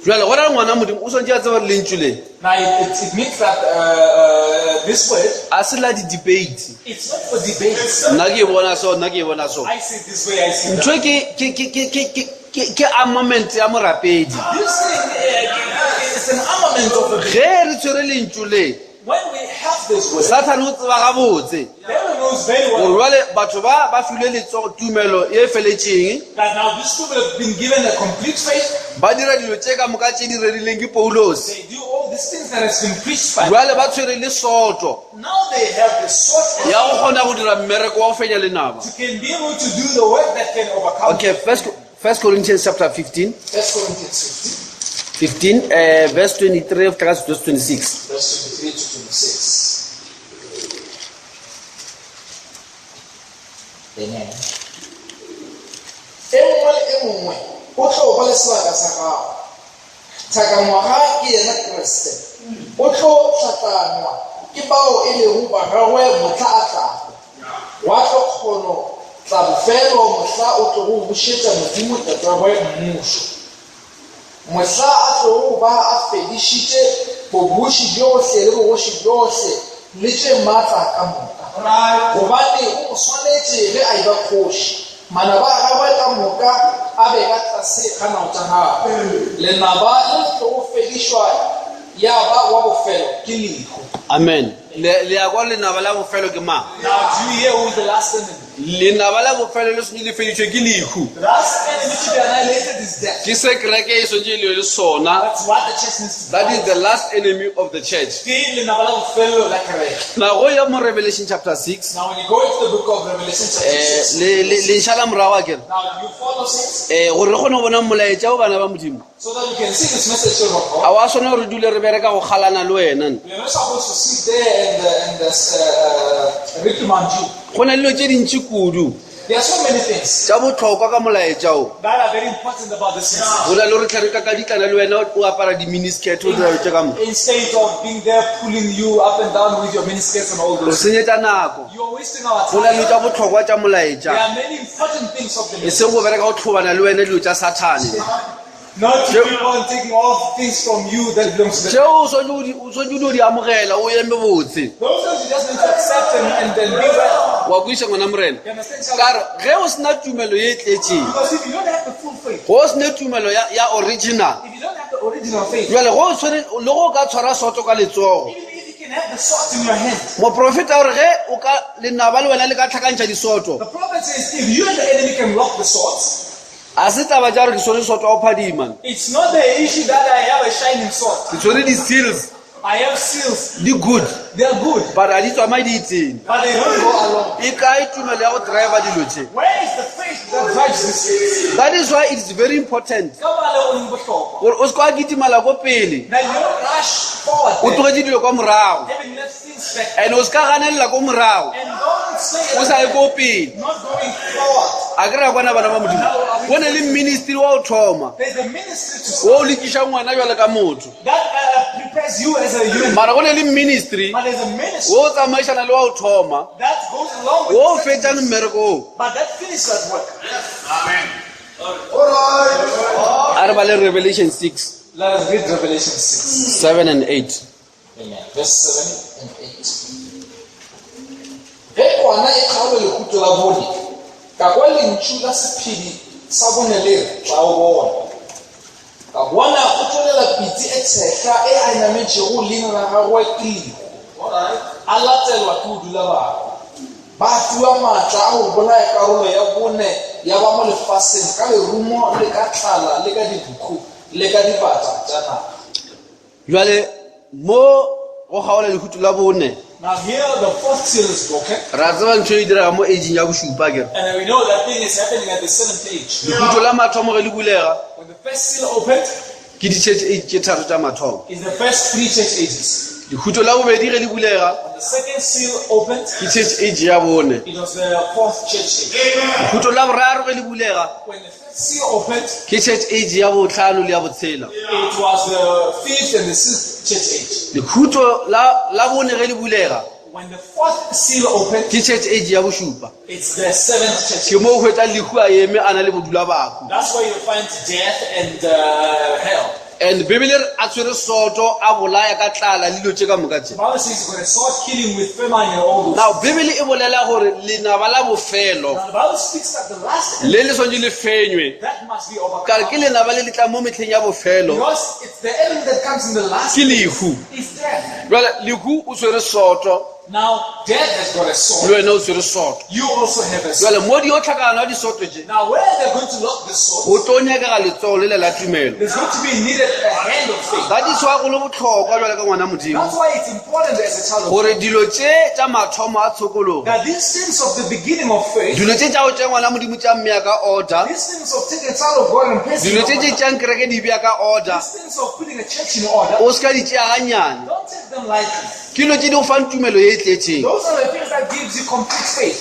Jwale go ra ngwana Modimo o swantse a tseba gore lentšu le Now it means that this word, a se la di-debate. it's not for debate. Nna ke e bona so, nna ke e bona so. I see it this way, I see that. Ntho e ke armament ya morapedi. This thing is an armament of the Ge re tshwere lentšu le, When we have this word, Sathane o tseba gabotse devil knows very gore well jwale batho ba ba filwe letsogo tumelo e feletšeng, that now these people have been given a complete faith. ba dira dilo tše ka moka tše di rerileng ke Paulos. They do all these things that has been preached by. Jwale ba tshwere le soto Now they have the sword ya go kgona go dira mmereko wa go fenya lenaba. to can be able to do the work that can overcome. Okay, first Corinthians chapter 15, First Corinthians 15 verse 23 go fihla ka verse 26. 15, verse 23 to 26. Amen. E nngwe le e nngwe o tlo ba le sebaka sa gago. Thakangwaga ke yena Kriste, o tlo hlatlangwa ke bao e lego ba gagwe mohla a tlago. Wa tlo kgono tla bofelo mohla o tlogo bušetša Modimo Tatagwe mmušo. Mohla a tlogo ba a fedišitše bobuši bjohle le bogoši bjohle le tše maatla ka moka. Gobane go mo swanetše ge a eba kgoši, manaba a gagwe ka moka a be ka tlase ga nao tša gagwe. Lenaba le le tlogo fedišwa ya ba wa bofelo ke lehu. Amen. Le ya kwa lenaba la bofelo ke mang? Now, do you hear who is the last enemy? Lenaba la bofelo le swanetše le fedišwe ke lehu. The last enemy to be annihilated is death. Ke se kereke e swanetše e le sona. That's what the church needs to That is the last enemy of the church. Ke lenaba la bofelo la kereke. Now go ya mo Revelation chapter 6. Now, when you go into the book of Revelation chapter 6, Le nšala morago a kere. now you follow saints Gore re kgone go bona molaetša o bana ba Modimo. so that you can see this message of God. A wa swanela gore re dule re bereka go kgalana le wena. We are not supposed to sit there and reprimand you. Go na le dilo tše dintši kudu There are so many things tša bohlokwa ka molaetša o. that are very important about this message. Go na le gore tlhe re kakaditlana le wena o apara di-miniskirt o dira dilo tše ka moka. Instead of being there pulling you up and down with your miniskirts and all O those, senyetša nako. you are wasting our Go na le time. dilo tša bohlokwa tša There molaetša. are many important things of the E message. seng go bereka go tlhobana le wena dilo tša Sathane. Not to keep on taking off things from you that belongs to the Tšeo o swanetše o dio di amogela o eme botse. Those things you just need to accept and then be well. Wa kweša ngwana Morena. You understand, child? Ka re ge o sena tumelo ye e tletšeng, Because if you don't have the full faith, go o sene tumelo ya original, if you don't have the original faith, jwale go o tshwere le go o ka tshwara soto ka letsogo, even if you can have the sword in your hand, moprofeta o re ge o ka lenaba le wena le ka tlhakantšha disoto, the prophet says if you and the enemy can lock the swords, a se taba tša gore ke tshwere soto wa go phadima, it's not the issue that I have a shining sword. ke tshwere di-seals. I have seals. Di good. They are good, But a di tsamaye di itseng. but they don't go along. E kae tumelo ya go driver dilo tše? Where is the faith that drives this? That is why it is very important Ka baka leo o leng bohlokwa. gore o se kwa kitimela ko pele That you don't rush forward o there, tlogetse dilo kwa morago having left things back. and o se ka ganelela ko morago And don't say o sa ye ko pele not going forward. a ke re ya kwana bana ba modimo go ne le ministry wa go thoma There's a ministry to wo o lekiša ngwana jwale ka motho that prepares you as a human. mara go ne le ministry But there's a ministry wo o tsamaišana le wa go thoma that goes along with wo o the second fetšang mmereko oo But that finishes that work. a re bale revelation 6 Let us read Revelation 6. 7 and 8 Amen. Verse 7 and 8. Ge kwana e kgaolwa lehuto la bone, ka kwa lentšu la sephedi sa bone le re, tla o bona. Ka bona go tšwelela pitsi e tshehla e a e nametšego leina la gagwe ke lehu. A latelwa ke go dula bahu. Ba fiwa maatla a go bolaya karolo ya bone ya ba mo lefaseng ka lerumo le ka tlala le ka dikhukhu le ka dibata tša naga. jale mo go kgaola lehuto la bone Now here the fourth seal is broken, ra tseba ntho e direga mo ageng ya bošupa kere and we know that thing is happening at the seventh age. lehuto la mathomo ge le bulega When the first seal opened, ke di-church age tše tharo tša mathomo is the first three church ages. lehuto la bobedi ge le bulega When the second seal opened, ke church age ya bone it was the fourth church age. lehuto la boraro ge le bulega When the third seal opened, ke church age ya botlhano le ya botshela it was the fifth and the sixth church age. lehuto la la bone ge le bulega When the fourth seal opened, ke church age ya bošupa it's the seventh church ke age. mo o hwetsa lehu a eme a na le bodula bahu That's where you find death and hell. and bebele re a tshwere soto a bolaya ka tlala le dilo tše ka moka tše The Bible says he's going to start killing with famine and all those. now bebele e bolela gore lenaba la bofelo Now the Bible speaks that the last le le swantse le fenywe that must be ka re ke overcome. lenaba le le tlang mo metlheng ya bofelo Because it's the enemy that comes in the last ke lehu is death. jale lehu o tshwere soto Now death has got a le sword. wena o tshwere soto You also have a sword. jale mo di o tlhakana wa disoto tše Now where they're going to lock the sword, go tlo nyakega letsogo le le la tumelo there's going to be needed a hand of faith. that is why go le botlhokwa jale ka ngwana modimo That's why it's important as a child of God gore dilo tše tša mathomo a tshokologo that these things of the beginning of faith, dilo tše tša go tša ngwana modimo tša mmea ka order these things of taking a child of God and placing dilo in tše tše order, tšeang kereke di bea ka order these things of putting a church in order, o se ka di tšea gannyane don't take them lightly. ke dilo tše di go fang tumelo ye e tletseng Those are the things that gives you complete faith.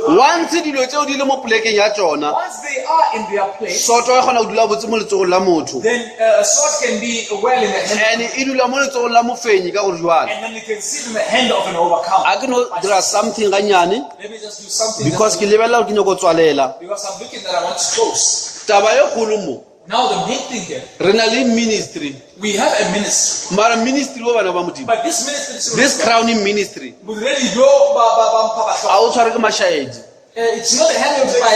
once dilo tšeo di le mo polekeng ya tšona Once they are in their place, soto e kgona go dula botse mo letsogong la motho then a sword can be well in the hand, and e dula mo letsogong la mofenyi ka gore jwale and then you can sit in the hand of an overcomer. a ke no dira something gannyane Let me just do something because ke lebelela gore ke nyako tswalela because I'm looking that I want to close. taba e kgolo mo Now the main thing here, re na le ministry we have a ministry, mara ministry o bana ba modimo but this ministry is this crowning ministry Bodiredi bjo ba ba ba mpha a bahloko. o tshware ke mašaedi It's not handled by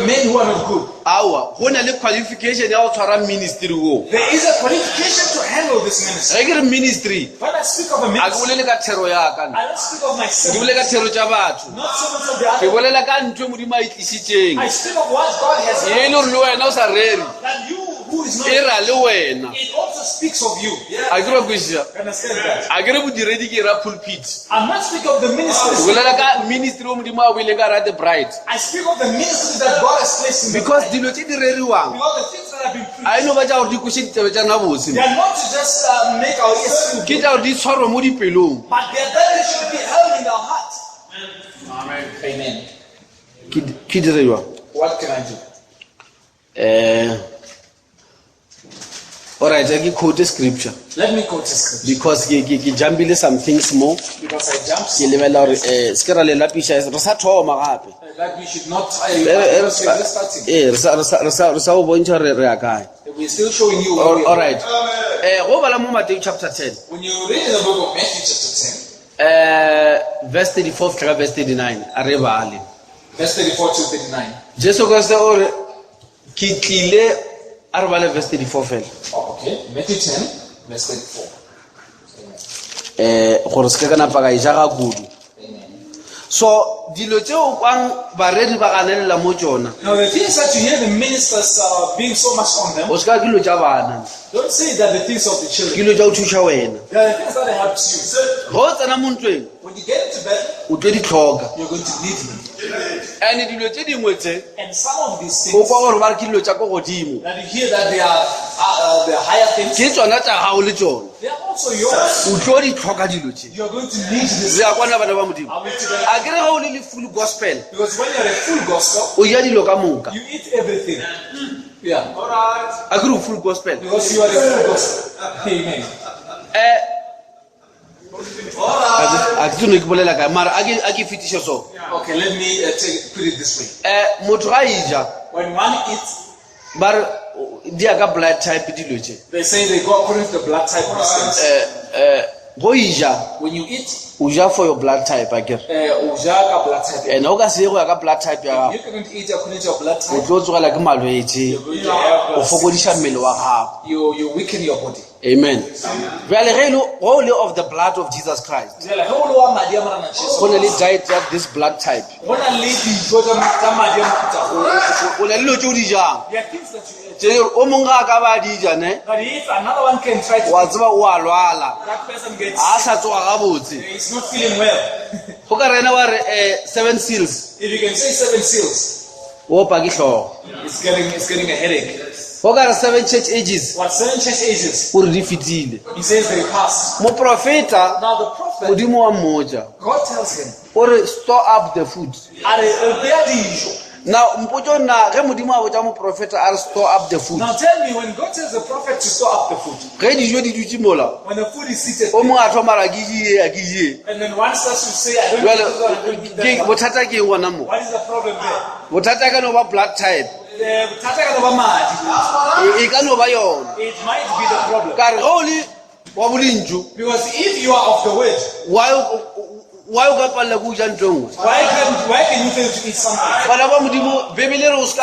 men who are not good. aowa go na le qualification ya go tshwara ministry oo There is a qualification to handle this ministry. ge ke re ministry When I speak of a a ke ministry, bolele ka thero yaka I don't speak of ke myself, bolele ka thero tša batho not servants of the ke other. bolela ka ntho e modimo a e tlisitseng I speak of what God has e done. le gore le wena o sa rere That you who is not, e ra le wena it also speaks of you. a ke re kwešiša Understand that? a ke re bodiredi ke ra pulpit I'm not speaking of the ke ministry. bolela ka ministry o modimo a boileng ka ra the bride I speak of the ministry that God has placed in the because dilo tše di reriwang Because the things that have been a e preached, no ba tša gore di kweše ditsebe tša rena botse they are not to just make our ears feel ke good, tša gore di tshwarwe mo dipelong but they are that they should be held in our heart. Amen. ke dire jwang What can I do? Alright ke quote scripture Let me quote a scripture because ke ke ke jumpile some things mo because I jumped. ke lebelela gore um se ke ra le lapiša re sa thoma gape Like we should not. Eh, eh, Because we're just starting. ee re sa go bontšha gore re ya kae We're still showing you. where we are. alright um go bala mo mateo chapter 10 When you read in the book of Matthew, chapter 10, verse 34 fitlha ka verse 39 a re bale verse 34 to 39. jesu kriste o re ke tlile a re bale verse 34 fela Oh, okay. Matthew 10, verse 34. um gore se ke ka napa ka e ja ga kudu Amen. So dilo tše o kwang bareri ba ganelela mo tšona. Now the things that you hear the ministers being so much on them, O se ka ke dilo tša bana, don't say that the things of the ke children. dilo tša go thuša wena. They are the things that helps you. Ge o tsena mo ntweng, When you get into battle, o tlo di tlhoka. you're going to need them. And dilo tše dingwe tse And some of these o things kwa gore ba re ke dilo tša ko godimo, that you hear that they are the higher things, ke tšona tša gago le tšona. they are also yours. O tlo di tlhoka dilo tše. You are going to need this. Re a kwana bana ba Modimo. Are we together? A ke re ge o le le full gospel, Because when you're a full gospel, o ja dilo ka moka. you eat everything. Yeah. A ke re o full gospel. Because you are a full gospel. Amen. A ke tsone ke bolela kae mara a ke a ke fetiše so. Okay, let me put it this way. Motho ga e ja When one eats, ba re di ya ka blood type dilo tše. they say they go according to the blood type of these things. Go e ja When you eat, o ja for your blood type a kere. o ja ka blood type. And o ka se ye go ya ka blood type ya gago You cannot eat according to your blood o type. tlo tsogelwa ke malwetse You're going to have o fokodiša mmele wa gago. you weaken your body. Amen. Bjale ge e le go le of the blood of Jesus Christ Jwale, ge o le wa madi a Morena Jesu, go na le diet ya this blood type. go na le dijo tsa madi a mofuta o. O na le dilo tse o di jang. There are things that you eat. Tše o mongwe ga a ka ba a di ja ne But if another one can try to wa tseba o a lwala that person gets ga a sa tsoga gabotse. he's not feeling well. Go ka rena wa re seven seals If you can say seven seals, o opa ke hlogo. it's getting a headache. Go ka re seven church ages What seven church ages? o re di fetile. He says they passed. Moprofeta Now the prophet, Modimo wa mmotša God tells him, o re store up the food. "A re, re bea dijo." Now mpotše nna ge Modimo a botša moprofeta a re store up the food. Now tell me, when God tells the prophet to store up the food, Ge dijo di dutše mola when the food is seated, o mongwe a thoma ra ke je a ke je. and then one starts to say, I don't eat Jwale this one, I don't eat ke that one. bothata ke eng gona mo? What is the problem there? Bothata e ka no ba blood type. The bothata ka no ba madi. E ka no ba yona. It might be the problem. Ka re ge o le wa bolentšu Because if you are of the word, why o ka palela ke go ja ntho e nngwe? why can you fail to eat something? Bana ba Modimo Bebele re o ska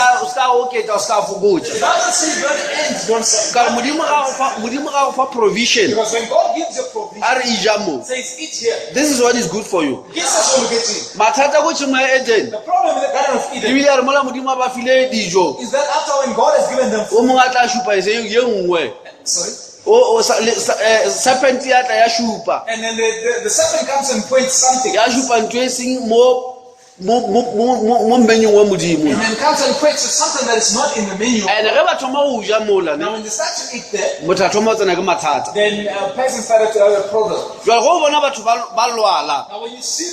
oketša o ska fokotša. The Bible says don't end, don't stop. Ka re Modimo ga o fa Modimo ga o fa provision Because when God gives you provision, a re e ja mo. says eat here. This is what is good for you. Ke se se o loketseng. Mathata ko tšhemo ya Eden The problem in the Garden of Eden ebile a re mola Modimo a ba file dijo is that after when God has given them o food, mongwe a tla šupa se ye nngwe. sorry, O serpent ya tla ya šupa. and then the serpent comes and points something, Ya šupa ntho e seng mo mo mo mo mo mmenyong wa Modimo. and then comes and points to something that is not in the menu. And ge ba thoma go ja mola ne Now when they start to eat there, motho a thoma go tsena ke mathata. then a person started to have a problem. Jwale ge o bona batho ba lwala Now when you see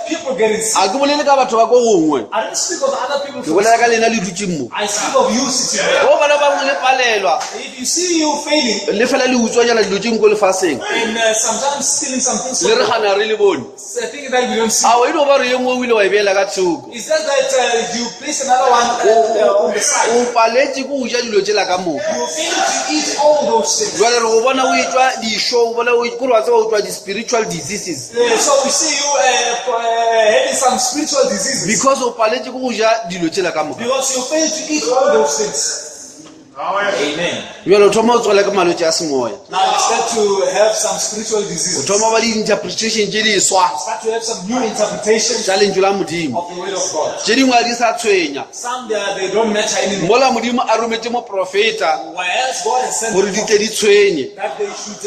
people getting sick, a ke bolele ka batho ba ko gongwe I don't speak of other people. ke From bolela ka lena le dutseng mo. I speak of you sitting there. Ge o bona bangwe le palelwa If you see you failing le fela le utswanyana dilo tse ko lefaseng and sometimes stealing some things, le re gana re le bone. I think that we don't see. Ao e no ba re ye nngwe o ile wa e beela ka thoko. It's just that you place another one on the side. O paletse ke go ja dilo tsela ka moka. You fail to eat all those things. Jwale re go bona o etswa dišo o bona kore wa tseba o tswa di-spiritual diseases So we see you having some spiritual diseases because o paletse ke go ja dilo tsela ka moka. because you fail to eat all those things. Amen. Jwale o thoma o tswela ke malwetse a semoya. Now you start to have some spiritual O diseases. thoma ba le di-interpretation tše diswa Start to have some new interpretations tša lentšu la Modimo. of the word of God. Tše dingwe a di sa tshwenya. Some they don't matter anymore. Mola Modimo a rometse moprofeta Whereas God has sent gore di tle di tshwenye. that they should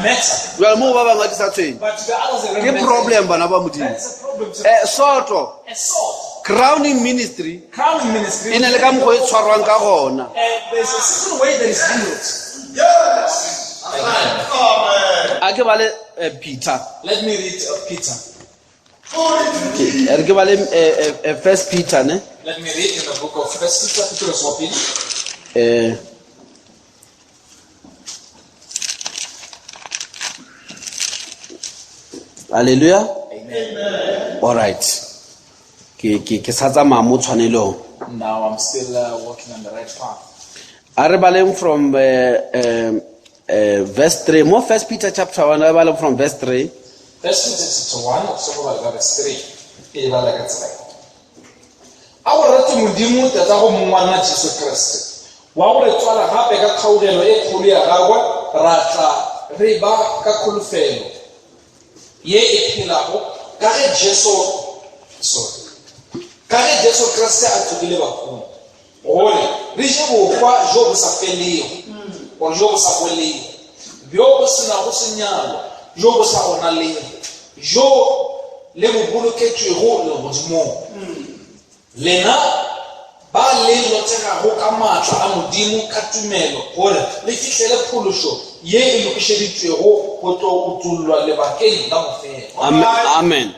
matter. Jwale mo go ba bangwe a di sa tshwenye. But to the others they don't Ke matter. problem bana ba Modimo. That is a problem. To Soto A sword. crowning ministry Crowning ministry. e na le ka mokgwa e tshwarwang ka gona. There's a certain way that is handled. A ke bale Peter. Let me read Peter. Ke re ke bale First Peter ne. Let me read in the book of First Peter, Petrus wa pele. Hallelujah. Amen. All right. Ke sa tsamaya mo tshwanelong. Now I'm still walking on the right path. A re baleng from verse 3. Mo First Peter chapter 1 re baleng from verse 3. First Peter chapter 1, o soko bala ka verse 3. E bala ka tsela e. A go rate Modimo tatago mong wa rena Jesu Kriste, wa go re tswala gape ka kgaugelo e kgolo ya gagwe, ra tla re ba ka kholofelo ye e phelago Ka ge Jesu, sorry, ka ge Jesu Kriste a tsogile bahung, gore re je bohwa bjo bo sa felego, or bjo bo sa bolego, bjo bo se nago senyalo, bjo bo sa onalego, bjo le bo boloketšwego legodimong. Lena ba le lotegago ka maatla a Modimo ka tumelo, gore le fihlele phološo ye e lokišeditšwego go tlo utollwa lebakeng la bofelo. Amen. Amen. Amen.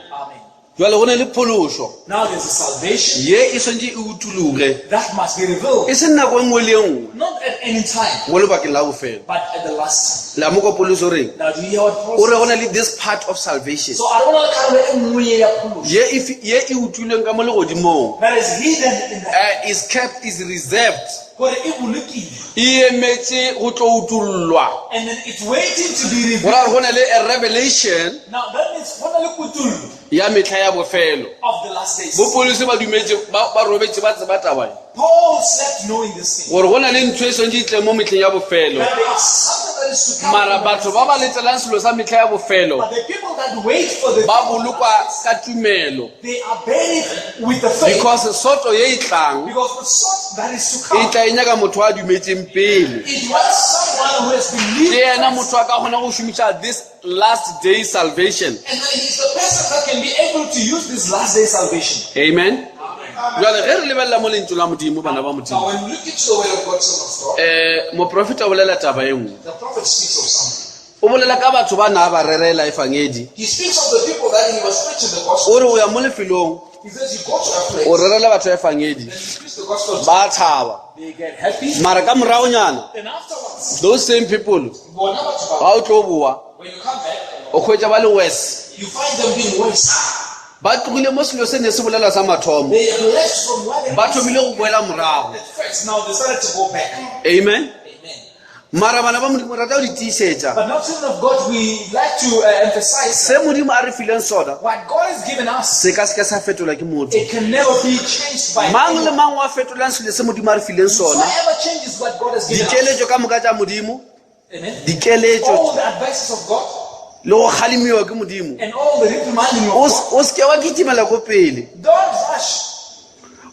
Jwale go na le phološo Now there's a salvation ye e swantše e utologe that must be revealed, e se nako e nngwe le e nngwe not at any time, mo lebakeng la bofelo. but at the last La mo kwa Paulus o reng? time. Now, do you hear what Paul O re go says? na le this part of salvation So, a re bona le karolo e nngwe ye ya phološo ye e fi- ye e utilweng ka mo legodimong that is hidden in the is kept is reserved gore e bolokile e emetše go tlo utollwa and then it's waiting to be go ra revealed. gore go na le a revelation Now that means go na le kutullo ya mehla ya bofelo of the last days. bo Paulus ba dumetše ba ba robetše ba tseba taba ye Paul slept knowing this thing. gore go na le ntho e swantše e tle mo mehleng ya bofelo That there is something that is to come. mara batho ba ba letelang selo sa mehla ya bofelo But the people that wait for the ba bolokwa ka tumelo they are buried with the faith. because soto ye e tlang Because the sort that is to e come, tla e nyaka motho a dumetseng pele it wants someone who has believed. ke yena first. motho a ka kgona go šomiša this last day salvation And then he's the person that can be able to use this last day salvation. Amen. Jwale ge re lebelela mo lentšu la Modimo, bana ba Now, Modimo, when we look into the word of God, son of God, moprofeta o bolela taba e nngwe. the prophet speaks of something. O bolela ka batho ba na ba rerela efangedi. He speaks of the people that he was preaching the gospel. O re o ya mo lefelong, He says you go to a place o rerela batho efangedi, and you preach the gospel to ba thaba. them. They get happy. Mara ka moragonyana, Then afterwards, those same people, bona batho ba- ga o tlo boa, when you come back, o hwetša ba le worse. you find them being worse. Ba tlogile mo selo se ne se bolela sa mathomo, They have left from where they ba thomile go boela morago. at first. Now they started to go back. Amen. Amen. Mara bana ba Modimo rata go di tiišetša. But now, children of God, we like to emphasize Se Modimo a re fileng sona, what God has given us. se ka se ke sa fetolwa ke motho. It can never be changed by Mang le anyone. mang wa fetolang selo se Modimo a re fileng sona, Whoever changes what God has given us. dikeletšo ka moka tša Modimo, Amen. dikeletšo All the advices of God le go kgalemiwa ke Modimo, and all the reprimanding of o God. o se ke wa kitimela ko pele. Don't rush.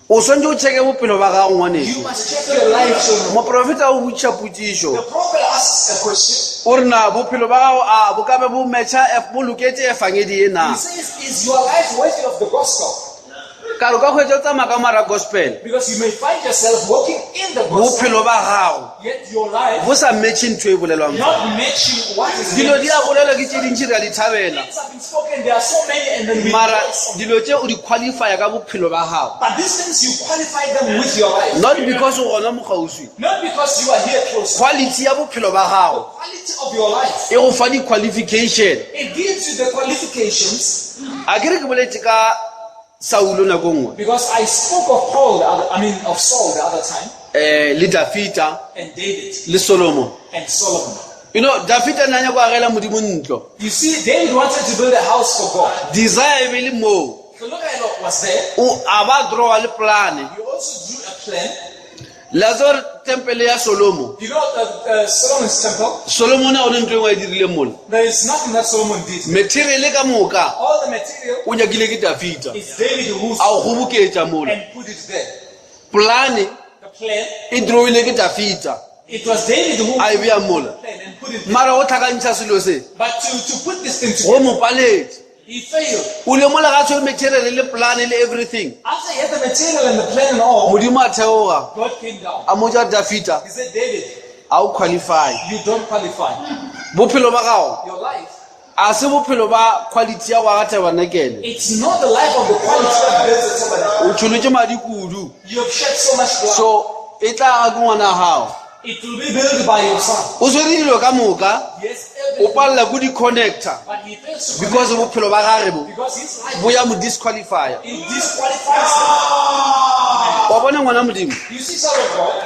O swanetše o checke bophelo ba gago You ngwaneso. must check your life, children. Moprofeta o botšiša potšišo, The prophet asks a question. o re na bophelo ba gago a bo ka be bo matcha bo loketše efangedi ye na? He says, Is your life worthy of the gospel? Ka re o ka hwetša o tsamaya ka mara gospel, Because you may find yourself walking in the gospel, bophelo ba gago yet your life bo sa matche ntho e bolelwang fa. not matching what is Dilo being di a bolelwa ke tše dintši re a di thabela, Things have been spoken, there are so many, and then we mara rejoice on them. dilo tše o di qualifya ka bophelo ba gago. But these things you qualify them with your life. Not because o gona mo kgauswi. Not because you are here close. Quality ya bophelo ba The gago quality of your life. e go fa di-qualification. It gives you the qualifications. A ke re ke boletše ka Saulo nako nngwe Because I spoke of Paul, the other, I mean of Saul the other time, le Dafita and David le Solomon. and Solomon. You know, Dafita ne a nyaka go agela Modimo ntlo. You see, David wanted to build a house for God. Desire e be le moo. Tlhologello was there. O a ba drawa le plan. He also drew a plan. La tseba gore tempele ya Solomo. You know, Solomon's temple, Solomon a gona ntho e nngwe a e dirileng mola. there is nothing that Solomon did. Material ka moka All the material o nyakile ke Dafita. is David who A o kgoboketša mola. and put it there. Plan The plan, e drawile ke Dafita. it was David who A e bea mola. plan and put it there. Mara o tlhakantšha selo se. But to put this thing Go together, mo paletse. he failed. O le mola ga tshwere material le plan le everything. After he had the material and the plan and all, Modimo a theoga. God came down. A mmotša Dafita, He said, David, a o qualify. you don't qualify. Bophelo ba gago Your life, a se bophelo ba quality ya go aga tabernacle. it's not the life of the quality that builds the tabernacle. O tšholotše madi kudu. You have shed so much blood. So e tla aga ke ngwana gago. It will be built by your son. O swere dilo ka moka, Yes, o everything. palela ko di-connector But he fails to because connect bophelo ba gage bo because his life bo ya mo disqualifya. it disqualifies him. Wa bona ngwana Modimo, You see, son of God,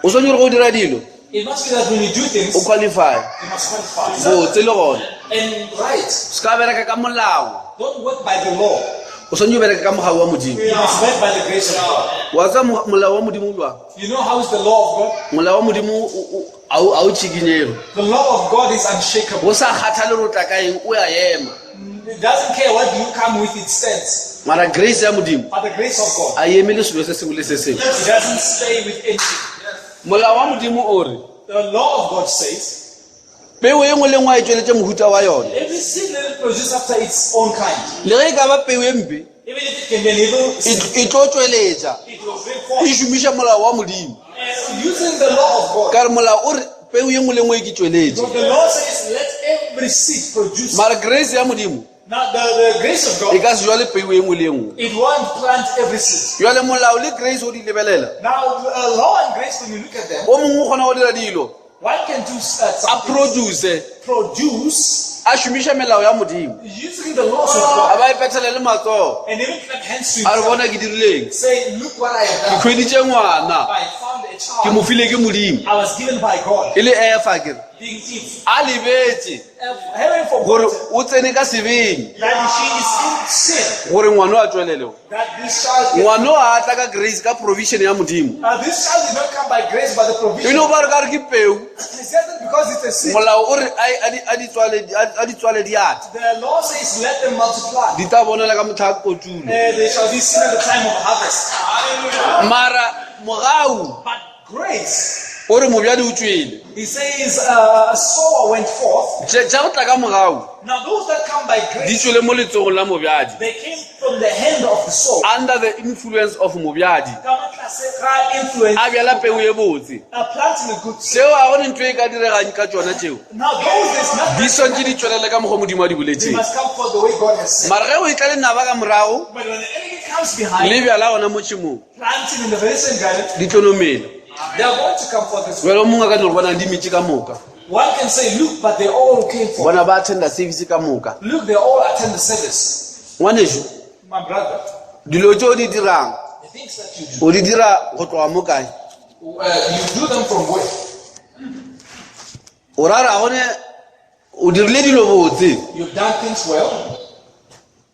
o swanetše gore go dira dilo it must be that when you do things, o you qualify. must qualify. Botse le gona. And right, Se ka bereka ka molao, don't work by the law. o swanetše o bereke ka mogau wa Modimo. You must work by the grace of God. Wa tseba molao wa Modimo o jwang? You know how is the law of God? Molao wa Modimo ha o tšhikinyege. The law of God is unshakable. Go sa kgathale gore o tla ka eng, o ya ema. It doesn't care what you come with, it stands. Mara grace ya Modimo But the grace of God, a e emele selo se sengwe le se sengwe. it doesn't stay with anything. Molao wa Modimo o re The law of God says peu e nngwe le nngwe a e tšweletše mohuta wa yona. every seed let it produce after its own kind. Le ge e ka ba peu e mpe, Even if it can be an evil e seed, e tlo tšweletša it will bring e forth. šomiša molao wa Modimo. And using the law of God. Ka re molao o re peu ye nngwe le nngwe e ke tšweletše. Because the law says let every seed produce. Mara grace ya Modimo Now the, the grace of e God, ka se jwale peu ye nngwe le ye nngwe. it won't plant every seed. Jwale molao le grace o di lebelela, Now law and grace, when you look at them, o mongwe o kgona go dira dilo one can do a something, produce produce a šomiša melao ya Modimo, using the laws of a God ba e phethele le matsogo, and even clap hands to a re himself. bona ke dirileng, Say, look what I have ke done. hweditše ngwana, I found a ke child. mo file ke Modimo. I was given by God, E le Efa ke re being Eve. a lebetše Having gore forgotten o tsene ka sebeng that she is in sin, gore ngwana a tšwelele. that this child, Ngwana o a tla ka grace ka provision ya Modimo. this child did not come by grace but the E provision. no ba re ka re ke peu, It's just that because it's a seed. molao o re a di tswale a di tswale di ate. The law says, let them multiply. Di tla bonela ka motlha wa kotulo. They shall be seen at the time of harvest. Mara mogau But grace, o re mobjadi o tšwele. he says, a sower went forth. Tše tša go tla ka mogau Now those that come by di grace, tšwele mo letsogong la mobjadi. they came from the hand of the sower. Under the influence of mobjadi. Ka mo tlase ga influence, A bjala peu ye botse. planting a good seed. Seo a gone ntho e ka diregang ka tšona tšeo. Now those there's nothing. Di swantše di tšwelele ka mokgwa Modimo a di They boletseng. must come forth the way God has said. Mara ge o e tla lenaba ka morago But when the enemy comes behind, le bjala gona mo tšhemong planting in the very same garden, di tlo no mela. they are going to come forth as well. Jwale o mongwe a ka no re bonang di metše ka moka. One can say, look, but they all came forth. Bona ba attenda service ka moka. Look, they all attend the service. Ngwanešu, My brother, dilo tše o di dirang the things that you do, o di dira go tloga mo kae? You do them from where? O ra re a gone o dirile dilo botse You've done things well,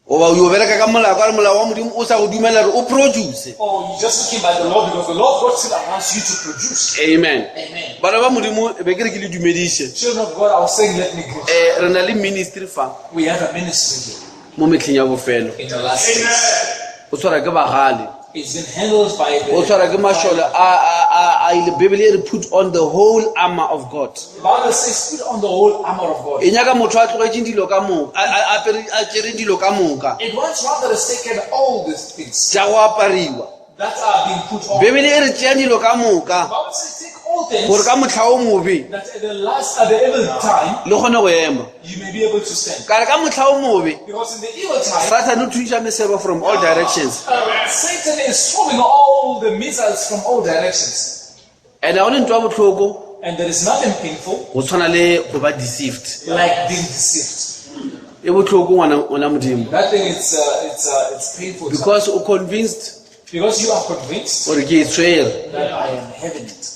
goba o yo bereka ka molao ka re molao wa Modimo o sa go dumela gore o produce. or you're just looking by the law because the law of God still allows you to produce. Amen. Amen. Bana ba Modimo be ke re ke le dumediše. Children of God, I was saying, let me greet. Re na le ministry fa We have a ministry here mo metlheng ya bofelo. in the last days. O tshwara ke bagale. It's been handled by the O tshwara ke mašole a ile Bibele e re put on the whole armor of God. The Bible says, put on the whole armor of God. E nyaka motho a tlogetšeng dilo ka moka, a apere a tšere dilo ka moka It wants one that has taken all these things tša go apariwa. that are being put on. Bibele e re tšea dilo ka The moka Bible says, take all things gore ka motlha o mobe that at the last, at the evil time, le kgone go ema. you may be able to stand. Ka re ka motlha o mobe Because in the evil time, Satan o thuntšha mesebo from all directions. Satan is throwing all the missiles from all directions. And ga gone ntho ya botlhoko And there is nothing painful go tshwana le go ba deceived. like being deceived. E botlhoko ngwana Modimo. That thing, it's painful. Because o convinced Because you are convinced gore ke e tshwere. that I am having it.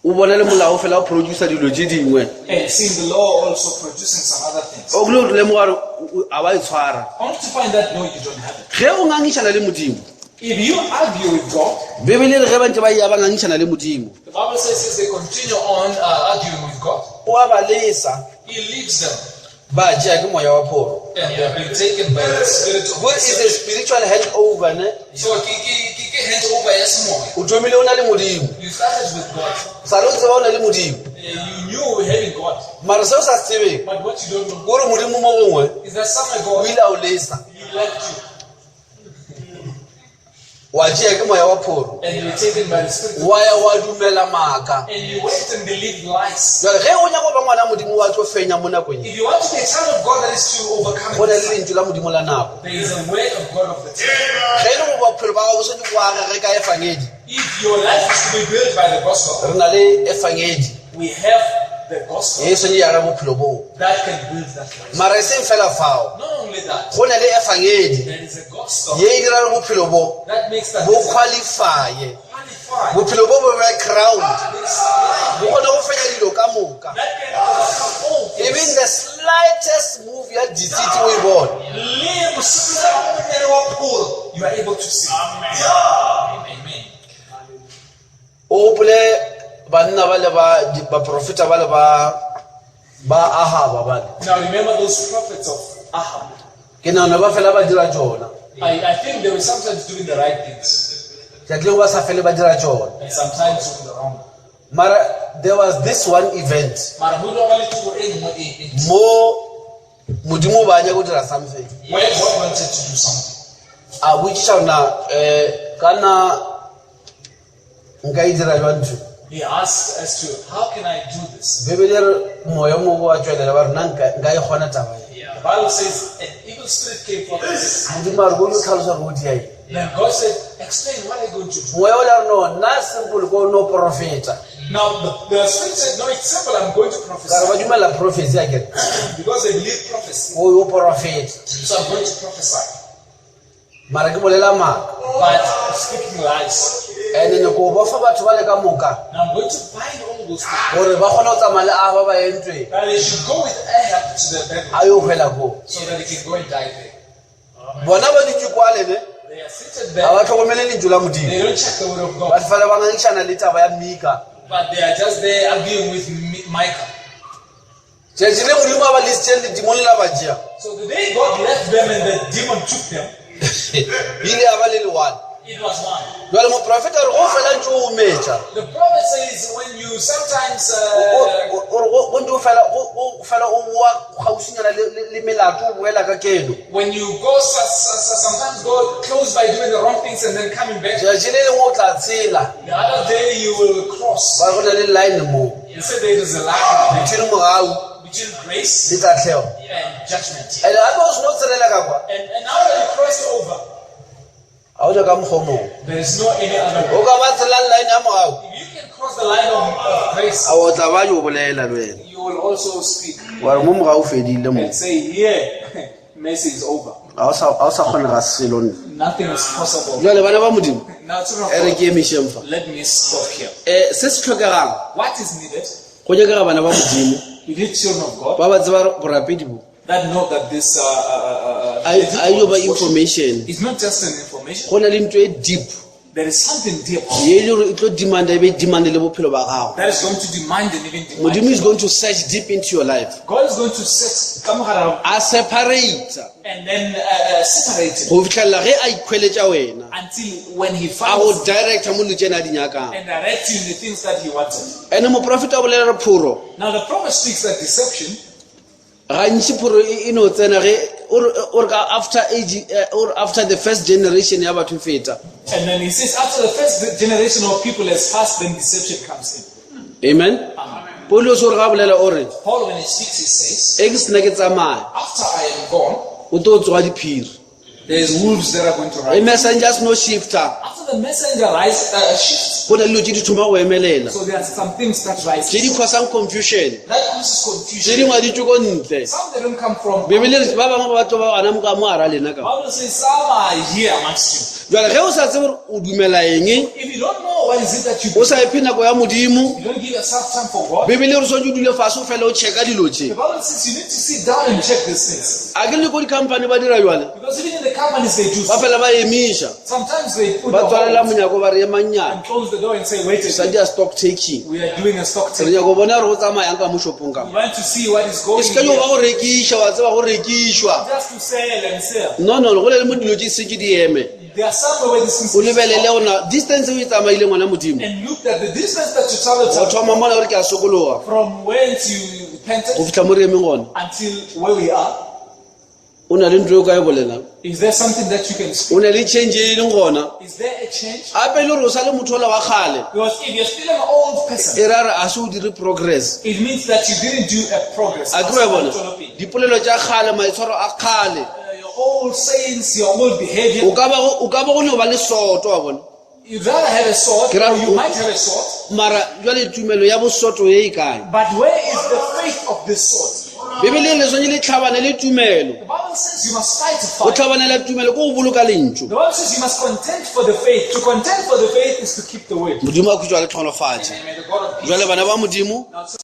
O bona le molao fela o producer dilo tše dingwe. And seeing the law also producing some other things. O kile o lemoga gore a wa e tshwara. Only to find that no, you don't have it. Ge o ngangišana le Modimo, If you argue with God, Bibele e re ge ba ntse ba ya ba ngangišana le Modimo, The Bible says as they continue on arguing with God, o a ba lesa He leaves them ba tšea ke moya wa phoro. and they have been taken by the spirit of What is a spiritual handover ne? So ke ke ke ke hand over ya semoya. O thomile o na le Modimo. You started with God. Sa le o tseba o na le Modimo. You knew having God. Mara seo sa se tsebeng But what you don't know kore Modimo mo gongwe is that somewhere o God ile a o lesa He left you wa tšea ke moya wa phoro and you were taken by the spirit wa ya wa dumela maaka. and you went and believed lies. Jwale ge o nyaka go ba ngwana Modimo wa tlo fenya mo nakong ye, If you want to be a child of God that is to overcome go na le it, lentswe la Modimo la nako. there is a word of God of the time. Ge e le gore bophelo ba gago bo swanetše go agege ka efangedi, If your life is to be built by the gospel, re na le efangedi we have the gospel ye e swanetše ya aga bophelo boo. that can build that life. Mara e seng fela fao, Not only that, go na le efangedi there is a gospel ye e dirang bophelo bo that makes that bo qualifye. qualify Bophelo bo bo be crowned, this life bo kgone go fenya dilo ka moka. that can overcome all things. Even the slightest move ya deceit o e bona. Le mosepelo o monnyane wa pholo, You are able to see. Amen. O gopole banna ba le ba baprofeta ba le ba ba Ahaba bale. Now remember those prophets of Ahab. Ke nagana ba fela ba dira tšona. I think they were sometimes doing the right things Tšatši lengwe ba sa fele ba dira tšona. and sometimes doing the wrong. Mara there was this one event Mara go ile gwa ba le tiro e nngwe e e mo Modimo o ba nyaka go dira something. where God wanted to do something. A botšiša gore na um ka na nka e dira jwang ntho. He asked as to how can I do this? Bibele e re moya o mongwe wa tšwelela ba re na nka nka e kgona taba e. The Bible says an evil spirit came forth. Modimo a re ko o tlhalosa gore o dia eng. Then God said, Explain what are you going to do? Moya o le a re no nna simple ko no porofeta. Now the spirit said, No, it's simple, I'm going to Ka re ba prophesy. dumela prophecy akere. Because they believe prophecy. O yo porofeta. So I'm going to prophesy. Mara ke bolela maaka. But speaking lies. And ne ko bofa batho ba le ka moka Now I'm going to bind all those people. gore ba kgone go tsamaya le a ba ba ye ntweng That they should go with Ahab to the battle a yo hwela koo. so that they can go and die there. Bona ba dutše kwale ne They are seated ga there. ba tlhokomele lentšu la Modimo. They don't check the word of Ba God. fela ba ngangišana le taba ya Mika. But they are just there arguing with Micah. Tšatši le Modimo a ba lesitše ledimong la ba tšea. So the day God left them and the demon took them, Ile ya ba le le one. it was one. Jwale moprofeta o re go fela ntse o metša. The prophet says when you sometimes O re go ntse o fela o fela o boa kgauswinyana le melato o boela ka keno. when you go sometimes go close by doing the wrong things and then coming back. Tšatši le lengwe o tla tshela The other day you will cross. ba re go na le line mo You said there is a line between mogau between grace le tatlhego. and judgment. And gape o seno tshelela ka kwa And now that you crossed over, ga o ja ka mokgwa o mongwe. there is no any other way. O ka ba tshelang line ya mogau If you can cross the line of grace, a o tla ba yo bolela le wena. you will also speak Wa re mo mogau o fedile mo. and say, Here, mercy is over. Ga o sa kgonega selo nne. Nothing is possible. Jwale bana ba Modimo Now, children e of re God, ke emišeng fa. let me stop here. Se se tlhokegang What is needed? go nyakega bana ba Modimo We need children of God ba ba tseba borapedi bo. that know that this A yo ba information. It's not just an information. Go na le ntho e deep There is something deep ye e le gore e tlo demanda e be demande le bophelo ba gago. that is going to demand and even demand. Modimo is going to search deep into your life. God is going to set ka mogare A separate and then separate it go fitlhelela ge a ikhweletša wena. until when He A go finds directa mo dilo tsena a di nyakang. and direct you in the things that He wanted. Ene moprofeta o bolela re phoro Now the prophet speaks that deception. gantši phoro e no tsena ge o re ka after age or after the first generation ya batho e feta. And then he says, after the first generation of people has passed, then deception comes in. Amen. Paulus o re ga bolela o re Paul, when he speaks, he says, e ke sena ke tsamaya After I am gone, o tlo tsoga diphiri. there's wolves that are going to E rise. messenger a seno shifta After the messenger rise, shifts, go na le dilo tše di thoma go emelela so there are some things that rise. tše di causang confusion That causes tše confusion. dingwe di tšwe ko ntle. Some they don't come from. Bibele re ba bangwe ba tlo ba gana mo ka mo hara lena ka. Bible says some are here amongst you. Jwale ge o sa tsebe gore o dumela eng If you don't know what is it that you o sa iphe nako ya Modimo you don't give yourself time for God. Bibele re swanetše o dule fase o fele o checka dilo The tše. Bible says you need to sit down and check these things. A ke le ko di-company ba dira jwale Because even in the companies they do ba so. fela ba emiša Sometimes they put ba a tswalela hold monyako ba re emannyana and close the door and say, wait a sa minute, dia stock taking. we are doing a stock Re take. nyaka go bona gore go tsamayang ka mo shopong ka We mo. want to see what is going E se ka yo ba here. go rekiša wa tseba go rekišwa. Just to sell and sell. No no go le le mo dilo tše setse di eme. There are somewhere where these things O lebelele gona distance e o e tsamaile ngwana Modimo. and look at the distance that you traveled Go to, thoma mola gore ke a sokologa from whence you repented go fitlha mo re emeng gona. until where we are. O na le ntho e o ka e bolelang. Is there something that you can speak? O na le change e leng gona. Is there a change? Gape e le gore o sa le motho ola wa kgale. Because if you're still an old person, E ra re a se o dire progress. it means that you didn't do a progress. A ke wa e bona dipolelo tša kgale maitshwaro a kgale. Your old sayings, your old behavior. O ka ba go no ba le soto wa bona. You'd rather have a sword, Ke ra- or you might have a sword, Mara jwale tumelo ya bosoto ye e kae? but where is the faith of this sword? Bibele le swanetše le tlhabane le tumelo. The Bible says you must fight to Go fight. tlhabanela tumelo ke go boloka lentšu. The Bible says you must contend for the faith. To contend for the faith is to keep the word. Modimo a khutšwa le tlhonolofatše. And may the God of peace Jwale bana ba Modimo now